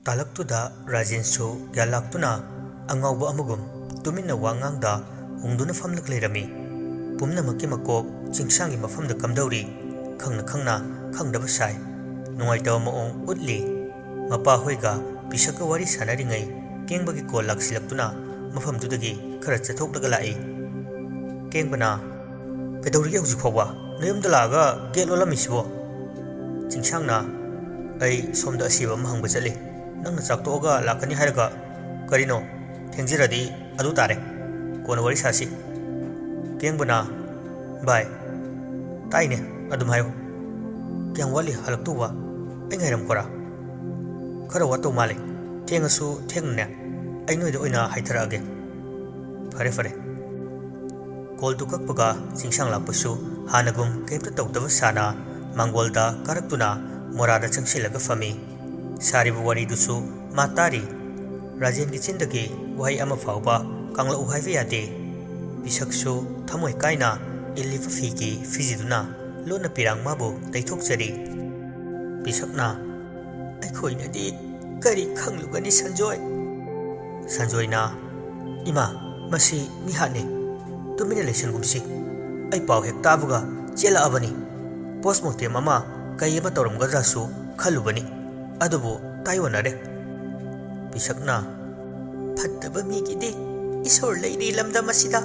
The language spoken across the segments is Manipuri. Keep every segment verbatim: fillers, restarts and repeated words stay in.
ꯇꯥꯂꯛꯇꯨꯗ ꯔꯥꯖꯦꯟꯁꯨ ꯒ꯭ꯌꯥꯟ ꯂꯥꯛꯇꯨꯅ ꯑꯉꯥꯎꯕ ꯑꯃꯒꯨꯝ ꯇꯨꯃꯤꯟꯅ ꯋꯥ ꯉꯥꯡꯗ ꯎꯪꯗꯨꯅ ꯐꯝꯂꯒ ꯂꯩꯔꯝꯃꯤ꯫ ꯄꯨꯝꯅꯃꯛꯀꯤ ꯃꯀꯣꯛ ꯆꯤꯡꯁꯥꯡꯒꯤ ꯃꯐꯝꯗ ꯀꯝꯗꯧꯔꯤ, ꯈꯪꯅ ꯈꯪꯅ ꯈꯪꯗꯕ ꯁꯥꯏ꯫ ꯅꯨꯡꯉꯥꯏꯇꯕ ꯃꯑꯣꯡ ꯎꯠꯂꯤ꯫ ꯃꯄꯥ ꯍꯣꯏꯒ ꯄꯤꯁꯛꯀ ꯋꯥꯔꯤ ꯁꯥꯟꯅꯔꯤꯉꯩ ꯀꯦꯡꯕꯒꯤ ꯀꯣꯜ ꯂꯥꯛꯁꯤꯜꯂꯛꯇꯨꯅ ꯃꯐꯝꯗꯨꯗꯒꯤ ꯈꯔ ꯆꯠꯊꯣꯛꯂꯒ ꯂꯥꯛꯏ꯫ ꯀꯦꯡꯕꯅ, "ꯀꯩꯗꯧꯔꯤꯒꯦ ꯍꯧꯖꯤꯛ ꯐꯥꯎꯕ? ꯅꯌꯨꯝꯗ ꯂꯥꯛꯑꯒ ꯒꯦꯠ ꯂꯣꯜꯂꯝꯃꯤꯁꯤꯕꯣ?" ꯆꯤꯡꯁꯥꯡꯅ, "ꯑꯩ ꯁꯣꯝꯗ ꯑꯁꯤꯕ ꯑꯃ ꯍꯪꯕ ꯆꯠꯂꯤ꯫ ꯅꯪꯅ ꯆꯥꯛ ꯇꯣꯛꯑꯒ ꯂꯥꯛꯀꯅꯤ ꯍꯥꯏꯔꯒ꯫ ꯀꯔꯤꯅꯣ? ꯊꯦꯡꯖꯔꯗꯤ ꯑꯗꯨ ꯇꯥꯔꯦ꯫ ꯀꯣꯟꯅ ꯋꯥꯔꯤ ꯁꯥꯁꯤ꯫" ꯀꯦꯡꯕꯅ, "ꯚꯥꯏ, ꯇꯥꯏꯅꯦ, ꯑꯗꯨꯝ ꯍꯥꯏꯌꯨ꯫ ꯀꯌꯥꯝ ꯋꯥꯠꯂꯤ ꯍꯜꯂꯛꯇꯧꯕ? ꯑꯩ ꯉꯥꯏꯔꯝꯈꯣꯔꯥ?" "ꯈꯔ ꯋꯥꯠꯇꯧ ꯃꯥꯜꯂꯦ꯫ ꯊꯦꯡꯉꯁꯨ ꯊꯦꯡꯅꯅꯦ, ꯑꯩ ꯅꯣꯏꯗ ꯑꯣꯏꯅ ꯍꯥꯏꯊꯔꯛꯑꯒꯦ꯫" "ꯐꯔꯦ, ꯐꯔꯦ꯫" ꯀꯣꯜꯗꯨ ꯀꯛꯄꯒ ꯆꯤꯡꯁꯥꯡ ꯂꯥꯛꯄꯁꯨ ꯍꯥꯟꯅꯒꯨꯝ ꯀꯩꯝꯇ ꯇꯧꯗꯕ ꯁꯥꯅ ꯃꯥꯡꯒꯣꯜꯗ ꯀꯥꯔꯛꯇꯨꯅ ꯃꯣꯔꯥꯗ ꯆꯪꯁꯤꯜꯂꯒ ꯐꯝꯃꯤ꯫ ꯁꯥꯔꯤꯕ ꯋꯥꯔꯤꯗꯨꯁꯨ ꯃꯥ ꯇꯥꯔꯤ꯫ ꯔꯥꯖꯦꯟꯒꯤ ꯆꯤꯟꯗꯒꯤ ꯋꯥꯍꯩ ꯑꯃ ꯐꯥꯎꯕ ꯀꯥꯡꯂꯛꯎ ꯍꯥꯏꯕ ꯌꯥꯗꯦ꯫ ꯄꯤꯁꯛꯁꯨ ꯊꯃꯣꯏ ꯀꯥꯏꯅ ꯏꯜꯂꯤꯕ ꯐꯤꯒꯤ ꯐꯤꯖꯤꯗꯨꯅ ꯂꯣꯟꯅ ꯄꯤꯔꯥꯡ ꯃꯥꯕꯨ ꯇꯩꯊꯣꯛꯆꯔꯤ꯫ ꯄꯤꯁꯛꯅ, "ꯑꯩꯈꯣꯏꯅꯗꯤ ꯀꯔꯤ ꯈꯪꯂꯨꯒꯅꯤ, ꯁꯟꯖꯣꯏ?" ꯁꯟꯖꯣꯏꯅ, "ꯏꯃꯥ, ꯃꯁꯤ ꯃꯤꯍꯥꯠꯅꯤ꯫ ꯇꯨꯃꯤꯟꯅ ꯂꯩꯁꯟꯒꯨꯝꯁꯤ꯫ ꯑꯩ ꯄꯥꯎ ꯍꯦꯛ ꯇꯥꯕꯒ ꯆꯦꯜꯂꯛꯑꯕꯅꯤ꯫ Post mortem ꯑꯃ ꯀꯩ ꯑꯃ ꯇꯧꯔꯝꯒꯗ꯭ꯔꯥꯁꯨ ꯈꯜꯂꯨꯕꯅꯤ꯫ ꯑꯗꯨꯕꯨ ꯇꯥꯏꯑꯣꯟꯅꯔꯦ꯫" ꯄꯤꯁꯛꯅ, "ꯐꯠꯇꯕ ꯃꯤꯒꯤꯗꯤ ꯏꯁꯣꯔ ꯂꯩꯔꯤ ꯂꯝꯗꯝ ꯑꯁꯤꯗ꯫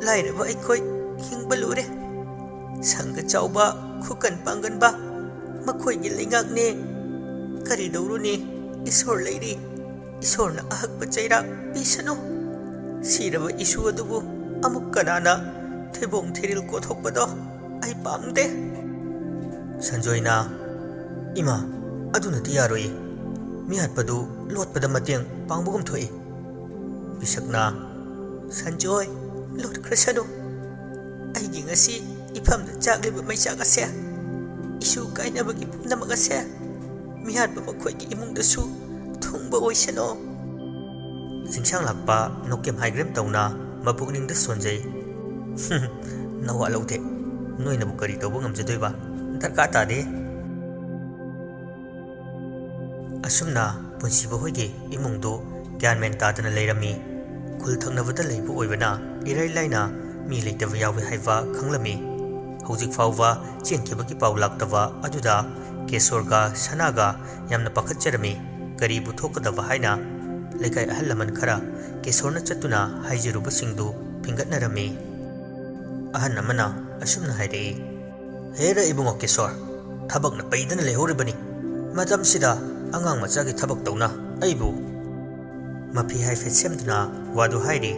ꯂꯥꯏꯔꯕ ꯑꯩꯈꯣꯏ ꯍꯤꯡꯕ ꯂꯨꯔꯦ꯫ ꯁꯪꯒ ꯆꯥꯎꯕ, ꯈꯨꯀꯟ ꯄꯥꯡꯒꯟꯕ ꯃꯈꯣꯏꯒꯤ ꯂꯩꯉꯥꯛꯅꯦ꯫ ꯀꯔꯤꯗꯧꯔꯨꯅꯤ? ꯏꯁꯣꯔ ꯂꯩꯔꯤ꯫ ꯏꯁꯣꯔꯅ ꯑꯍꯛꯄ ꯆꯩꯔꯥꯛ ꯄꯤꯁꯅꯨ꯫ ꯁꯤꯔꯕ ꯏꯁꯨ ꯑꯗꯨꯕꯨ ꯑꯃꯨꯛ ꯀꯅꯥꯅ ꯊꯤꯕꯣꯡ ꯊꯤꯔꯤꯜ ꯀꯣꯊꯣꯛꯄꯗꯣ ꯑꯩ ꯄꯥꯝꯗꯦ꯫" ꯁꯟꯖꯣꯏꯅ, "ꯏꯃꯥ, ꯑꯗꯨꯅꯗꯤ ꯌꯥꯔꯣꯏꯌꯦ꯫ ꯃꯤꯍꯥꯠꯄꯗꯨ ꯂꯣꯠꯄꯗ ꯃꯇꯦꯡ ꯄꯥꯡꯕꯒꯨꯝ ꯊꯣꯛꯏ꯫" ꯄꯤꯁꯛꯅ, "ꯁꯟꯖꯣꯏ, ꯂꯣꯠꯈ꯭ꯔꯁꯅꯨ꯫ ꯑꯩꯒꯤ ꯉꯁꯤ ꯏꯐꯝꯗ ꯆꯥꯛꯂꯤꯕ ꯃꯩꯆꯥꯛ ꯑꯁꯦ, ꯏꯁꯨ ꯀꯥꯏꯅꯕꯒꯤ ꯄꯨꯝꯅꯃꯛ ꯑꯁꯦ ꯃꯤꯍꯥꯠꯄ ꯃꯈꯣꯏꯒꯤ ꯏꯃꯨꯡꯗꯁꯨ ꯊꯨꯡꯕ ꯑꯣꯏꯁꯅꯨ꯫" ꯆꯤꯡꯁꯥꯡ ꯂꯥꯛꯄ ꯅꯣꯛꯀꯦꯝ ꯍꯥꯏꯒ꯭ꯔꯦꯝ ꯇꯧꯅ ꯃꯄꯨꯛꯅꯤꯡꯗ ꯁꯣꯟꯖꯩ꯫ "ꯅꯋꯥ ꯂꯧꯗꯦ꯫ ꯅꯣꯏꯅꯕꯨ ꯀꯔꯤ ꯇꯧꯕ ꯉꯝꯖꯗꯣꯏꯕ? ꯗꯔꯀꯥꯔ ꯇꯥꯗꯦ꯫" ꯑꯁꯨꯝꯅ ꯄꯨꯟꯁꯤꯕ ꯍꯣꯏꯒꯤ ꯏꯃꯨꯡꯗꯨ ꯒ꯭ꯌꯥꯟ ꯃꯦꯟ ꯇꯥꯗꯅ ꯂꯩꯔꯝꯃꯤ꯫ ꯈꯨꯜ ꯊꯪꯅꯕꯗ ꯂꯩꯕ ꯑꯣꯏꯕꯅ ꯏꯔꯥꯏ ꯂꯥꯏꯅ ꯃꯤ ꯂꯩꯇꯕ ꯌꯥꯎꯏ ꯍꯥꯏꯕ ꯈꯪꯂꯝꯃꯤ꯫ ꯍꯧꯖꯤꯛ ꯐꯥꯎꯕ ꯆꯦꯟꯈꯤꯕꯒꯤ ꯄꯥꯎ ꯂꯥꯛꯇꯕ ꯑꯗꯨꯗ ꯀꯦꯁꯣꯔꯒ ꯁꯅꯥꯒ ꯌꯥꯝꯅ ꯄꯥꯈꯠꯆꯔꯝꯃꯤ꯫ ꯀꯔꯤꯕꯨ ꯊꯣꯛꯀꯗꯕ ꯍꯥꯏꯅ ꯂꯩꯀꯥꯏ ꯑꯍꯜ ꯂꯃꯟ ꯈꯔ ꯀꯦꯁꯣꯔꯅ ꯆꯠꯇꯨꯅ ꯍꯥꯏꯖꯔꯨꯕꯁꯤꯡꯗꯨ ꯐꯤꯡꯒꯠꯅꯔꯝꯃꯤ꯫ ꯑꯍꯟ ꯑꯃꯅ ꯑꯁꯨꯝꯅ ꯍꯥꯏꯔꯛꯏ, "ꯍꯦꯔ ꯏꯕꯨꯡꯉꯣ ꯀꯦꯁꯣꯔ, ꯊꯕꯛꯅ ꯄꯩꯗꯅ ꯂꯩꯍꯧꯔꯤꯕꯅꯤ꯫ ꯃꯇꯝꯁꯤꯗ ꯑꯉꯥꯡ ꯃꯆꯥꯒꯤ ꯊꯕꯛ ꯇꯧꯅ ꯑꯩꯕꯨ?" ꯃꯐꯤ ꯍꯥꯏꯐꯦꯠ ꯁꯦꯝꯗꯨꯅ ꯋꯥꯗꯨ ꯍꯥꯏꯔꯤ꯫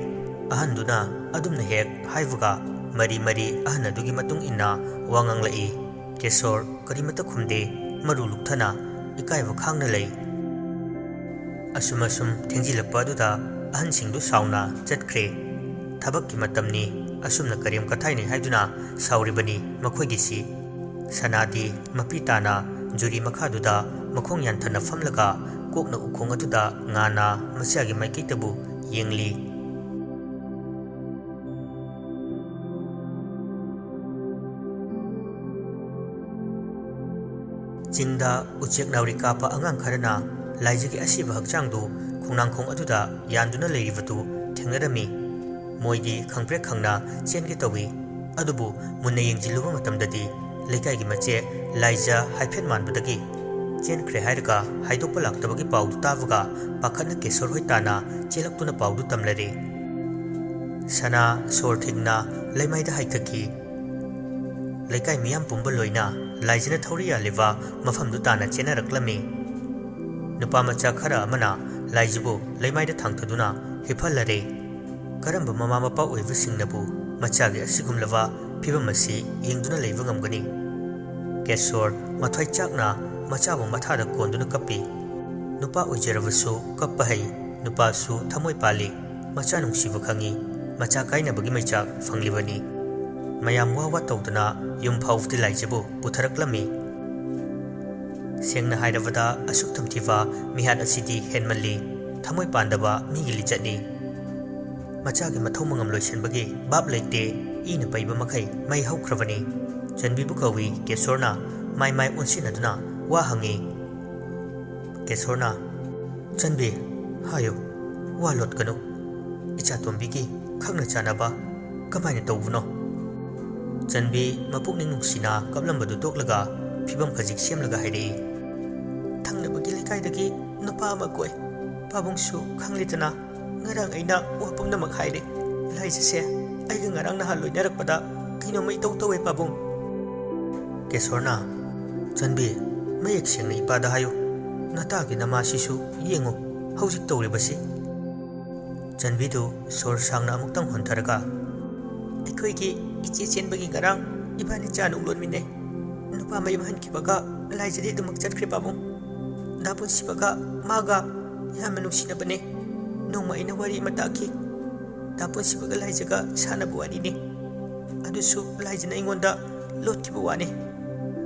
ꯑꯍꯟꯗꯨꯅ ꯑꯗꯨꯝꯅ ꯍꯦꯛ ꯍꯥꯏꯕꯒ ꯃꯔꯤ ꯃꯔꯤ ꯑꯍꯟ ꯑꯗꯨꯒꯤ ꯃꯇꯨꯡ ꯏꯟꯅ ꯋꯥ ꯉꯥꯡꯂꯛꯏ꯫ ꯀꯦꯁꯣꯔ ꯀꯔꯤꯃꯠꯇ ꯈꯨꯝꯗꯦ, ꯃꯔꯨ ꯂꯨꯛꯊꯅ ꯏꯀꯥꯏꯕ ꯈꯥꯡꯅ ꯂꯩ꯫ ꯑꯁꯨꯝ ꯑꯁꯨꯝ ꯊꯦꯡꯖꯤꯜꯂꯛꯄ ꯑꯗꯨꯗ ꯑꯍꯟꯁꯤꯡꯗꯨ ꯁꯥꯎꯅ ꯆꯠꯈ꯭ꯔꯦ꯫ ꯊꯕꯛꯀꯤ ꯃꯇꯝꯅꯤ, ꯑꯁꯨꯝꯅ ꯀꯔꯦꯝ ꯀꯊꯥꯏꯅꯩ ꯍꯥꯏꯗꯨꯅ ꯁꯥꯎꯔꯤꯕꯅꯤ ꯃꯈꯣꯏꯒꯤꯁꯤ꯫ ꯁꯅꯥꯗꯤ ꯃꯄꯤ ꯇꯥꯅ ꯖꯨꯔꯤ ꯃꯈꯥꯗꯨꯗ ꯃꯈꯣꯡ ꯌꯥꯟꯊꯅ ꯐꯝꯂꯒ ꯀꯣꯛꯅ ꯎꯈꯣꯡ ꯑꯗꯨꯗ ꯉꯥꯅ ꯃꯆꯥꯒꯤ ꯃꯥꯏꯀꯩꯗꯕꯨ ꯌꯦꯡꯂꯤ꯫ ꯆꯤꯡꯗ ꯎꯆꯦꯛ ꯅꯥꯎꯔꯤ ꯀꯥꯞꯄ ꯑꯉꯥꯡ ꯈꯔꯅ ꯂꯥꯏꯖꯒꯤ ꯑꯁꯤꯕ ꯍꯛꯆꯥꯡꯗꯨ ꯈꯣꯡꯅꯥꯡꯈꯣꯡ ꯑꯗꯨꯗ ꯌꯥꯟꯗꯨꯅ ꯂꯩꯔꯤꯕꯗꯨ ꯊꯦꯡꯅꯔꯝꯃꯤ꯫ ꯃꯣꯏꯗꯤ ꯈꯪꯄ꯭ꯔꯦꯛ ꯈꯪꯅ ꯆꯦꯟꯒꯦ ꯇꯧꯏ꯫ ꯑꯗꯨꯕꯨ ꯃꯨꯟꯅ ꯌꯦꯡꯁꯤꯜꯂꯨꯕ ꯃꯇꯝꯗꯗꯤ ꯂꯩꯀꯥꯏꯒꯤ ꯃꯆꯦ ꯂꯥꯏꯖ ꯍꯥꯏꯐꯦꯠ ꯃꯥꯟꯕꯗꯒꯤ ꯆꯦꯟꯈ꯭ꯔꯦ ꯍꯥꯏꯔꯒ ꯍꯥꯏꯗꯣꯛꯄ ꯂꯥꯛꯇꯕꯒꯤ ꯄꯥꯎꯗꯨ ꯇꯥꯕꯒ ꯄꯥꯈꯠꯅ ꯀꯦꯁꯣꯔ ꯍꯣꯏ ꯇꯥꯅ ꯆꯦꯜꯂꯛꯇꯨꯅ ꯄꯥꯎꯗꯨ ꯇꯝꯂꯔꯦ꯫ ꯁꯅꯥ ꯁꯣꯔ ꯊꯤꯡꯅ ꯂꯩꯃꯥꯏꯗ ꯍꯥꯏꯊꯈꯤ꯫ ꯂꯩꯀꯥꯏ ꯃꯤꯌꯥꯝ ꯄꯨꯝꯕ ꯂꯣꯏꯅ ꯂꯥꯏꯖꯅ ꯊꯧꯔꯤ ꯌꯥꯜꯂꯤꯕ ꯃꯐꯝꯗꯨ ꯇꯥꯅ ꯆꯦꯟꯅꯔꯛꯂꯝꯃꯤ꯫ ꯅꯨꯄꯥ ꯃꯆꯥ ꯈꯔ ꯑꯃꯅ ꯂꯥꯏꯖꯕꯨ ꯂꯩꯃꯥꯏꯗ ꯊꯥꯡꯊꯗꯨꯅ ꯍꯤꯞꯍꯜꯂꯔꯦ꯫ ꯀꯔꯝꯕ ꯃꯃꯥ ꯃꯄꯥ ꯑꯣꯏꯕꯁꯤꯡꯅꯕꯨ ꯃꯆꯥꯒꯤ ꯑꯁꯤꯒꯨꯝꯂꯕ ꯐꯤꯕꯝ ꯑꯁꯤ ꯌꯦꯡꯗꯨꯅ ꯂꯩꯕ ꯉꯝꯒꯅꯤ? ꯀꯦꯁꯣꯔ ꯃꯊ꯭ꯋꯥꯏ ꯆꯥꯛꯅ ꯃꯆꯥꯕꯨ ꯃꯊꯥꯗ ꯀꯣꯟꯗꯨꯅ ꯀꯞꯄꯤ꯫ ꯅꯨꯄꯥ ꯑꯣꯏꯖꯔꯕꯁꯨ ꯀꯞꯄ ꯍꯩ, ꯅꯨꯄꯥꯁꯨ ꯊꯃꯣꯏ ꯄꯥꯜꯂꯤ꯫ ꯃꯆꯥ ꯅꯨꯡꯁꯤꯕ ꯈꯪꯉꯤ, ꯃꯆꯥ ꯀꯥꯏꯅꯕꯒꯤ ꯃꯩꯆꯥꯛ ꯐꯪꯂꯤꯕꯅꯤ꯫ ꯃꯌꯥꯝ ꯋꯥ ꯋꯥ ꯇꯧꯗꯅ ꯌꯨꯝ ꯐꯥꯎꯕꯗꯤ ꯂꯥꯏꯖꯕꯨ ꯄꯨꯊꯔꯛꯂꯝꯃꯤ꯫ ꯁꯦꯡꯅ ꯍꯥꯏꯔꯕꯗ ꯑꯁꯨꯛ ꯇꯝꯊꯤꯕ ꯃꯤꯍꯥꯠ ꯑꯁꯤꯗꯤ ꯍꯦꯟꯃꯜꯂꯤ, ꯊꯃꯣꯏ ꯄꯥꯟꯗꯕ ꯃꯤꯒꯤ ꯂꯤꯆꯠꯅꯤ꯫ ꯃꯆꯥꯒꯤ ꯃꯊꯧ ꯃꯉꯝ ꯂꯣꯏꯁꯤꯟꯕꯒꯤ ꯚꯥꯞ ꯂꯩꯇꯦ, ꯏꯅ ꯄꯩꯕ ꯃꯈꯩ ꯃꯩ ꯍꯧꯈ꯭ꯔꯕꯅꯤ꯫ ꯆꯟꯕꯤꯕꯨ ꯀꯧꯏ꯫ ꯀꯦꯁꯣꯔꯅ ꯃꯥꯏ ꯃꯥꯏ ꯑꯣꯟꯁꯤꯟꯅꯗꯨꯅ ꯋꯥ ꯍꯪꯉꯤ꯫ ꯀꯦꯁꯣꯔꯅ, "ꯆꯟꯕꯤ, ꯍꯥꯏꯌꯨ, ꯋꯥ ꯂꯣꯠꯀꯅꯨ꯫ ꯏꯆꯥꯇꯣꯝꯕꯤꯒꯤ ꯈꯪꯅ ꯆꯥꯟꯅꯕ ꯀꯃꯥꯏꯅ ꯇꯧꯕꯅꯣ?" ꯆꯟꯕꯤ ꯃꯄꯨꯛꯅꯤꯡ ꯅꯨꯡꯁꯤꯅ ꯀꯞꯂꯝꯕꯗꯨ ꯇꯣꯛꯂꯒ ꯐꯤꯕꯝ ꯈꯖꯤꯛ ꯁꯦꯝꯂꯒ ꯍꯥꯏꯔꯛꯏ, "ꯊꯪꯅꯕꯒꯤ ꯂꯩꯀꯥꯏꯗꯒꯤ ꯅꯨꯄꯥ ꯑꯃ ꯀꯣꯏ꯫ ꯄꯥꯕꯨꯡꯁꯨ ꯈꯪꯂꯤꯗꯅ꯫ ꯉꯔꯥꯡ ꯑꯩꯅ ꯋꯥ ꯄꯨꯝꯅꯃꯛ ꯍꯥꯏꯔꯦ꯫ ꯂꯥꯏꯖꯁꯦ ꯑꯩꯒ ꯉꯔꯥꯡ ꯅꯍꯥꯟ ꯂꯣꯏꯅꯔꯛꯄꯗ ꯀꯩꯅꯣꯝꯃ ꯏꯇꯧ ꯇꯧꯋꯦ, ꯄꯥꯕꯨꯡ꯫" ꯀꯦꯁꯣꯔꯅ, "ꯆꯟꯕꯤ, ꯃꯌꯦꯛ ꯁꯦꯡꯅ ꯏꯄꯥꯗ ꯍꯥꯏꯌꯨ꯫ ꯅꯇꯥꯒꯤ ꯅꯃꯥꯁꯤꯁꯨ ꯌꯦꯡꯉꯨ, ꯍꯧꯖꯤꯛ ꯇꯧꯔꯤꯕꯁꯤ꯫" ꯆꯟꯕꯤꯗꯨ ꯁꯣꯔ ꯁꯥꯡꯅ ꯑꯃꯨꯛꯇꯪ ꯍꯣꯟꯊꯔꯒ, "ꯑꯩꯈꯣꯏꯒꯤ ꯏꯆꯦ ꯆꯦꯟꯕꯒꯤ ꯉꯔꯥꯡ ꯏꯕꯥꯅꯤ ꯆꯥ ꯅꯨꯡ ꯂꯣꯟꯃꯤꯟꯅꯩ꯫ ꯅꯨꯄꯥ ꯃꯌꯨꯝ ꯍꯟꯈꯤꯕꯒ ꯂꯥꯏꯖꯗꯤ ꯑꯗꯨꯃꯛ ꯆꯠꯈ꯭ꯔꯦ, ꯄꯥꯕꯨꯡ꯫ ꯗꯥ ꯄꯨꯟꯁꯤꯕꯒ ꯃꯥꯒ ꯌꯥꯝꯅ ꯅꯨꯡꯁꯤꯅꯕꯅꯦ꯫ ꯅꯣꯡꯃ ꯑꯩꯅ ꯋꯥꯔꯤ ꯑꯃ ꯇꯥꯈꯤ꯫ ꯗꯥ ꯄꯨꯟꯁꯤꯕꯒ ꯂꯥꯏꯖꯒ ꯁꯥꯟꯅꯕ ꯋꯥꯔꯤꯅꯤ꯫ ꯑꯗꯨꯁꯨ ꯂꯥꯏꯖꯅ ꯑꯩꯉꯣꯟꯗ ꯂꯣꯠꯈꯤꯕ ꯋꯥꯅꯤ꯫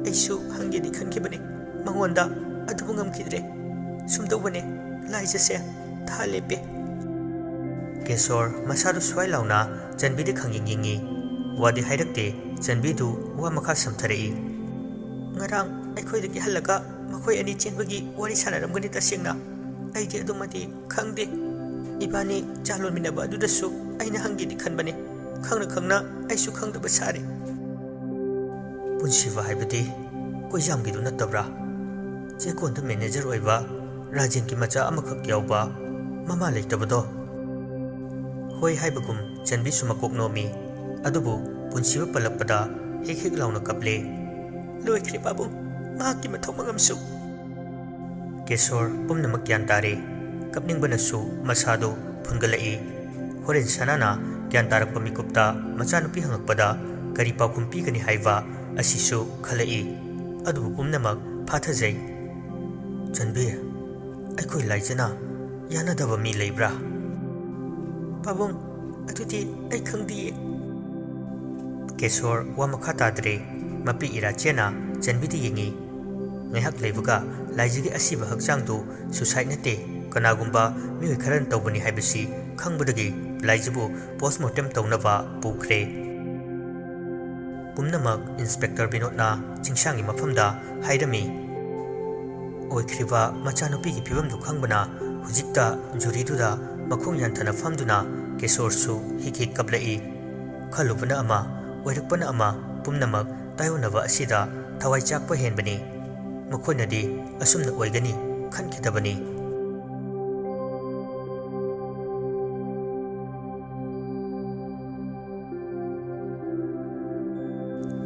ꯑꯩꯁꯨ ꯍꯪꯒꯦꯗꯤ ꯈꯟꯈꯤꯕꯅꯤ ꯃꯉꯣꯟꯗ, ꯑꯗꯨꯕꯨ ꯉꯝꯈꯤꯗ꯭ꯔꯦ꯫ ꯁꯨꯝ ꯇꯧꯕꯅꯦ, ꯂꯥꯏꯖꯁꯦ ꯊꯥ ꯂꯦꯞꯄꯦ꯫" ꯀꯦꯁꯣꯔ ꯃꯁꯥꯗꯨ ꯁ꯭ꯋꯥꯏ ꯂꯥꯎꯅ ꯆꯟꯕꯤꯗ ꯈꯪꯌꯦꯡ ꯌꯦꯡꯉꯤ꯫ ꯋꯥꯗꯤ ꯍꯥꯏꯔꯛꯇꯦ꯫ ꯆꯟꯕꯤꯗꯨ ꯋꯥ ꯃꯈꯥ ꯁꯝꯊꯔꯛꯏ꯫ "ꯉꯔꯥꯡ ꯑꯩꯈꯣꯏꯗꯒꯤ ꯍꯜꯂꯒ ꯃꯈꯣꯏ ꯑꯅꯤ ꯆꯦꯟꯕꯒꯤ ꯋꯥꯔꯤ ꯁꯥꯟꯅꯔꯝꯒꯅꯤ꯫ ꯇꯁꯦꯡꯅ ꯑꯩꯗꯤ ꯑꯗꯨꯃꯗꯤ ꯈꯪꯗꯦ꯫ ꯏꯕꯥꯅꯤ ꯆꯥ ꯂꯣꯟꯃꯤꯟꯅꯕ ꯑꯗꯨꯗꯁꯨ ꯑꯩꯅ ꯍꯪꯒꯦꯗꯤ ꯈꯟꯕꯅꯤ꯫ ꯈꯪꯅ ꯈꯪꯅ ꯑꯩꯁꯨ ꯈꯪꯗꯕ ꯁꯥꯔꯦ꯫" "ꯄꯨꯟꯁꯤꯕ ꯍꯥꯏꯕꯗꯤ ꯀꯣꯏꯖꯥꯝꯒꯤꯗꯨ ꯅꯠꯇꯕ꯭ꯔꯥ? ꯆꯦꯛꯀꯣꯟꯗ ꯃꯦꯅꯦꯖꯔ ꯑꯣꯏꯕ, ꯔꯥꯖꯦꯟꯒꯤ ꯃꯆꯥ ꯑꯃꯈꯛ ꯌꯥꯎꯕ, ꯃꯃꯥ ꯂꯩꯇꯕꯗꯣ?" "ꯍꯣꯏ" ꯍꯥꯏꯕꯒꯨꯝ ꯆꯟꯕꯤꯁꯨ ꯃꯀꯣꯛ ꯅꯣꯝꯃꯤ꯫ ꯑꯗꯨꯕꯨ ꯄꯨꯟꯁꯤꯕ ꯄꯜꯂꯛꯄꯗ ꯍꯦꯛ ꯍꯦꯛ ꯂꯥꯎꯅ ꯀꯞꯂꯦ꯫ "ꯂꯣꯏꯈ꯭ꯔꯦ, ꯄꯥꯕꯨꯡ꯫ ꯃꯍꯥꯛꯀꯤ ꯃꯊꯧ ꯃꯉꯝꯁꯨ꯫" ꯀꯦꯁꯣꯔ ꯄꯨꯝꯅꯃꯛ ꯒ꯭ꯌꯥꯟ ꯇꯥꯔꯦ꯫ ꯀꯞꯅꯤꯡꯕꯅꯁꯨ ꯃꯁꯥꯗꯨ ꯐꯨꯟꯒꯠꯂꯛꯏ꯫ ꯍꯣꯔꯦꯟ ꯁꯅꯥꯅ ꯒ꯭ꯌꯥꯟ ꯇꯥꯔꯛꯄ ꯃꯤꯀꯨꯞꯇ ꯃꯆꯥꯅꯨꯄꯤ ꯍꯪꯉꯛꯄꯗ ꯀꯔꯤ ꯄꯥꯎꯈꯨꯝ ꯄꯤꯒꯅꯤ ꯍꯥꯏꯕ ꯑꯁꯤꯁꯨ ꯈꯜꯂꯛꯏ꯫ ꯑꯗꯨꯕꯨ ꯄꯨꯝꯅꯃꯛ ꯐꯥꯊꯖꯩ꯫ "ꯆꯟꯕꯤ, ꯑꯩꯈꯣꯏ ꯂꯥꯏꯖꯅ ꯌꯥꯅꯗꯕ ꯃꯤ ꯂꯩꯕ꯭ꯔꯥ?" "ꯄꯥꯕꯨꯡ, ꯑꯗꯨꯗꯤ ꯑꯩ ꯈꯪꯗꯤꯌꯦ꯫" ꯀꯦꯁꯣꯔ ꯋꯥ ꯃꯈꯥ ꯇꯥꯗ꯭ꯔꯦ꯫ ꯃꯄꯤ ꯏꯔꯥꯆꯦꯅ ꯆꯟꯕꯤꯗ ꯌꯦꯡꯉꯤ꯫ ꯉꯥꯏꯍꯥꯛ ꯂꯩꯕꯒ ꯂꯥꯏꯖꯒꯤ ꯑꯁꯤꯕ ꯍꯛꯆꯥꯡꯗꯨ ꯁꯨꯁꯥꯏꯠ ꯅꯠꯇꯦ, ꯀꯅꯥꯒꯨꯝꯕ ꯃꯤꯑꯣꯏ ꯈꯔꯅ ꯇꯧꯕꯅꯤ ꯍꯥꯏꯕꯁꯤ ꯈꯪꯕꯗꯒꯤ ꯂꯥꯏꯖꯕꯨ ꯄꯣꯁꯃꯣꯔꯇꯦꯝ ꯇꯧꯅꯕ ꯄꯨꯈ꯭ꯔꯦ꯫ ꯄꯨꯝꯅꯃꯛ ꯏꯟꯁꯄꯦꯛꯇꯔ ꯕꯤꯅꯣꯗꯅ ꯆꯤꯡꯁꯥꯡꯒꯤ ꯃꯐꯝꯗ ꯍꯥꯏꯔꯝꯃꯤ꯫ ꯑꯣꯏꯈ꯭ꯔꯤꯕ ꯃꯆꯥꯅꯨꯄꯤꯒꯤ ꯐꯤꯕꯝꯗꯨ ꯈꯪꯕꯅ ꯍꯧꯖꯤꯛꯇ ꯖꯨꯔꯤꯗꯨꯗ ꯃꯈꯣꯡ ꯌꯥꯟꯊꯅ ꯐꯝꯗꯨꯅ ꯀꯦꯁꯣꯔꯁꯨ ꯍꯤꯛ ꯍꯤꯛ ꯀꯞꯂꯛꯏ꯫ ꯈꯜꯂꯨꯕꯅ ꯑꯃ, ꯑꯣꯏꯔꯛꯄꯅ ꯑꯃ, ꯄꯨꯝꯅꯃꯛ ꯇꯥꯏꯑꯣꯟꯅꯕ ꯑꯁꯤꯗ ꯊꯋꯥꯏ ꯆꯥꯛꯄ ꯍꯦꯟꯕꯅꯤ꯫ ꯃꯈꯣꯏꯅꯗꯤ ꯑꯁꯨꯝꯅ ꯑꯣꯏꯒꯅꯤ ꯈꯟꯈꯤꯗꯕꯅꯤ꯫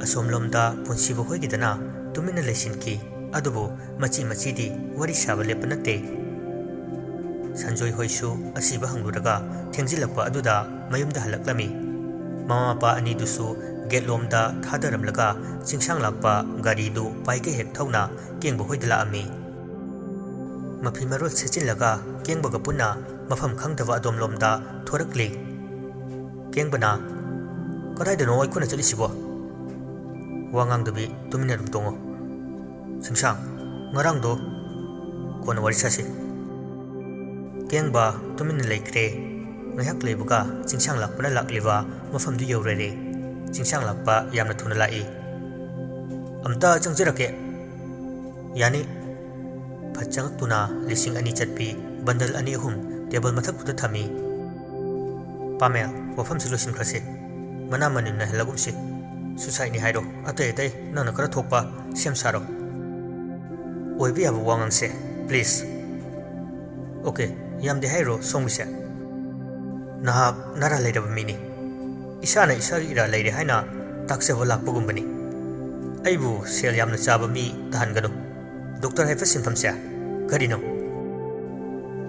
ꯑꯁꯣꯝꯂꯣꯝꯗ ꯄꯨꯟꯁꯤꯕ ꯍꯣꯏꯒꯤꯗꯅ ꯇꯨꯃꯤꯟꯅ ꯂꯩꯁꯤꯟꯈꯤ꯫ ꯑꯗꯨꯕꯨ ꯃꯆꯤ ꯃꯆꯤꯗꯤ ꯋꯥꯔꯤ ꯁꯥꯕ ꯂꯦꯞꯄ ꯅꯠꯇꯦ꯫ ꯁꯟꯖꯣꯏ ꯍꯣꯏꯁꯨ ꯑꯁꯤꯕ ꯍꯪꯂꯨꯔꯒ ꯊꯦꯡꯖꯤꯜꯂꯛꯄ ꯑꯗꯨꯗ ꯃꯌꯨꯝꯗ ꯍꯜꯂꯛꯂꯝꯃꯤ꯫ ꯃꯃꯥ ꯃꯄꯥ ꯑꯅꯤꯗꯨꯁꯨ ꯒꯦꯠꯂꯣꯝꯗ ꯊꯥꯗꯔꯝꯂꯒ ꯆꯤꯡꯁꯥꯡ ꯂꯥꯛꯄ ꯒꯥꯔꯤꯗꯨ ꯄꯥꯏꯒꯩ ꯍꯦꯛ ꯊꯧꯅ ꯀꯦꯡꯕ ꯍꯣꯏꯗ ꯂꯥꯛꯑꯝꯃꯤ꯫ ꯃꯐꯤ ꯃꯔꯣꯜ ꯁꯦꯠꯆꯤꯜꯂꯒ ꯀꯦꯡꯕꯒ ꯄꯨꯟꯅ ꯃꯐꯝ ꯈꯪꯗꯕ ꯑꯗꯣꯝꯂꯣꯝꯗ ꯊꯣꯔꯛꯂꯤ꯫ ꯀꯦꯡꯕꯅ, "ꯀꯗꯥꯏꯗꯅꯣ ꯑꯩꯈꯣꯏꯅ ꯆꯠꯂꯤꯁꯤꯕꯣ?" "ꯋꯥ ꯉꯥꯡꯗꯕꯤ ꯇꯨꯃꯤꯟꯅ ꯑꯗꯨꯝ ꯇꯣꯡꯉꯣ꯫ ꯆꯤꯡꯁꯥꯡ, ꯉꯔꯥꯡꯗꯣ ꯀꯣꯟꯅ ꯋꯥꯔꯤ ꯁꯥꯁꯤ꯫" ꯀꯦꯡꯕ ꯇꯨꯃꯤꯟꯅ ꯂꯩꯈ꯭ꯔꯦ꯫ ꯉꯥꯏꯍꯥꯛ ꯂꯩꯕꯒ ꯆꯤꯡꯁꯥꯡ ꯂꯥꯛꯄꯅ ꯂꯥꯛꯂꯤꯕ ꯃꯐꯝꯗꯨ ꯌꯧꯔꯔꯦ꯫ ꯆꯤꯡꯁꯥꯡ ꯂꯥꯛꯄ ꯌꯥꯝꯅ ꯊꯨꯅ ꯂꯥꯛꯏ꯫ "ꯑꯝꯇ ꯆꯪꯖꯔꯛꯀꯦ꯫" "ꯌꯥꯅꯤ꯫" ꯐꯠ ꯆꯪꯉꯛꯇꯨꯅ ꯂꯤꯁꯤꯡ ꯑꯅꯤ ꯆꯠꯄꯤ ꯕꯟꯗꯜ ꯑꯅꯤ ꯑꯍꯨꯝ ꯇꯦꯕꯜ ꯃꯊꯛꯇꯨꯗ ꯊꯝꯃꯤ꯫ "ꯄꯥꯃꯦꯜ, ꯋꯥꯐꯝꯁꯤ ꯂꯣꯏꯁꯤꯟꯈ꯭ꯔꯁꯤ꯫ ꯃꯅꯥ ꯃꯅꯤꯟ ꯅꯥꯏꯍꯜꯂꯒꯨꯝꯁꯤ꯫ ꯁꯨꯁꯥꯏꯠꯅꯤ ꯍꯥꯏꯔꯣ, ꯑꯇꯩ ꯑꯇꯩ ꯅꯪꯅ ꯈꯔ ꯊꯣꯛꯄ ꯁꯦꯝ ꯁꯥꯔꯣ꯫ ꯑꯣꯏꯕ ꯌꯥꯕ ꯋꯥ ꯉꯥꯡꯁꯦ, ꯄ꯭ꯂꯤꯖ꯫" "ꯑꯣꯀꯦ, ꯌꯥꯝꯗꯦ ꯍꯥꯏꯔꯣ ꯁꯣꯝꯒꯤꯁꯦ?" "ꯅꯍꯥꯛ ꯅꯔꯥ ꯂꯩꯔꯕ ꯃꯤꯅꯤ꯫ ꯏꯁꯥꯅ ꯏꯁꯥꯒꯤ ꯏꯔꯥ ꯂꯩꯔꯦ ꯍꯥꯏꯅ ꯇꯥꯛꯆꯕ ꯂꯥꯛꯄꯒꯨꯝꯕꯅꯤ꯫ ꯑꯩꯕꯨ ꯁꯦꯜ ꯌꯥꯝꯅ ꯆꯥꯕ ꯃꯤ ꯇꯥꯍꯟꯒꯅꯨ꯫ ꯗꯣꯛꯇꯔ ꯍꯥꯏꯕ ꯁꯤꯟꯐꯝꯁꯦ ꯀꯔꯤꯅꯣ?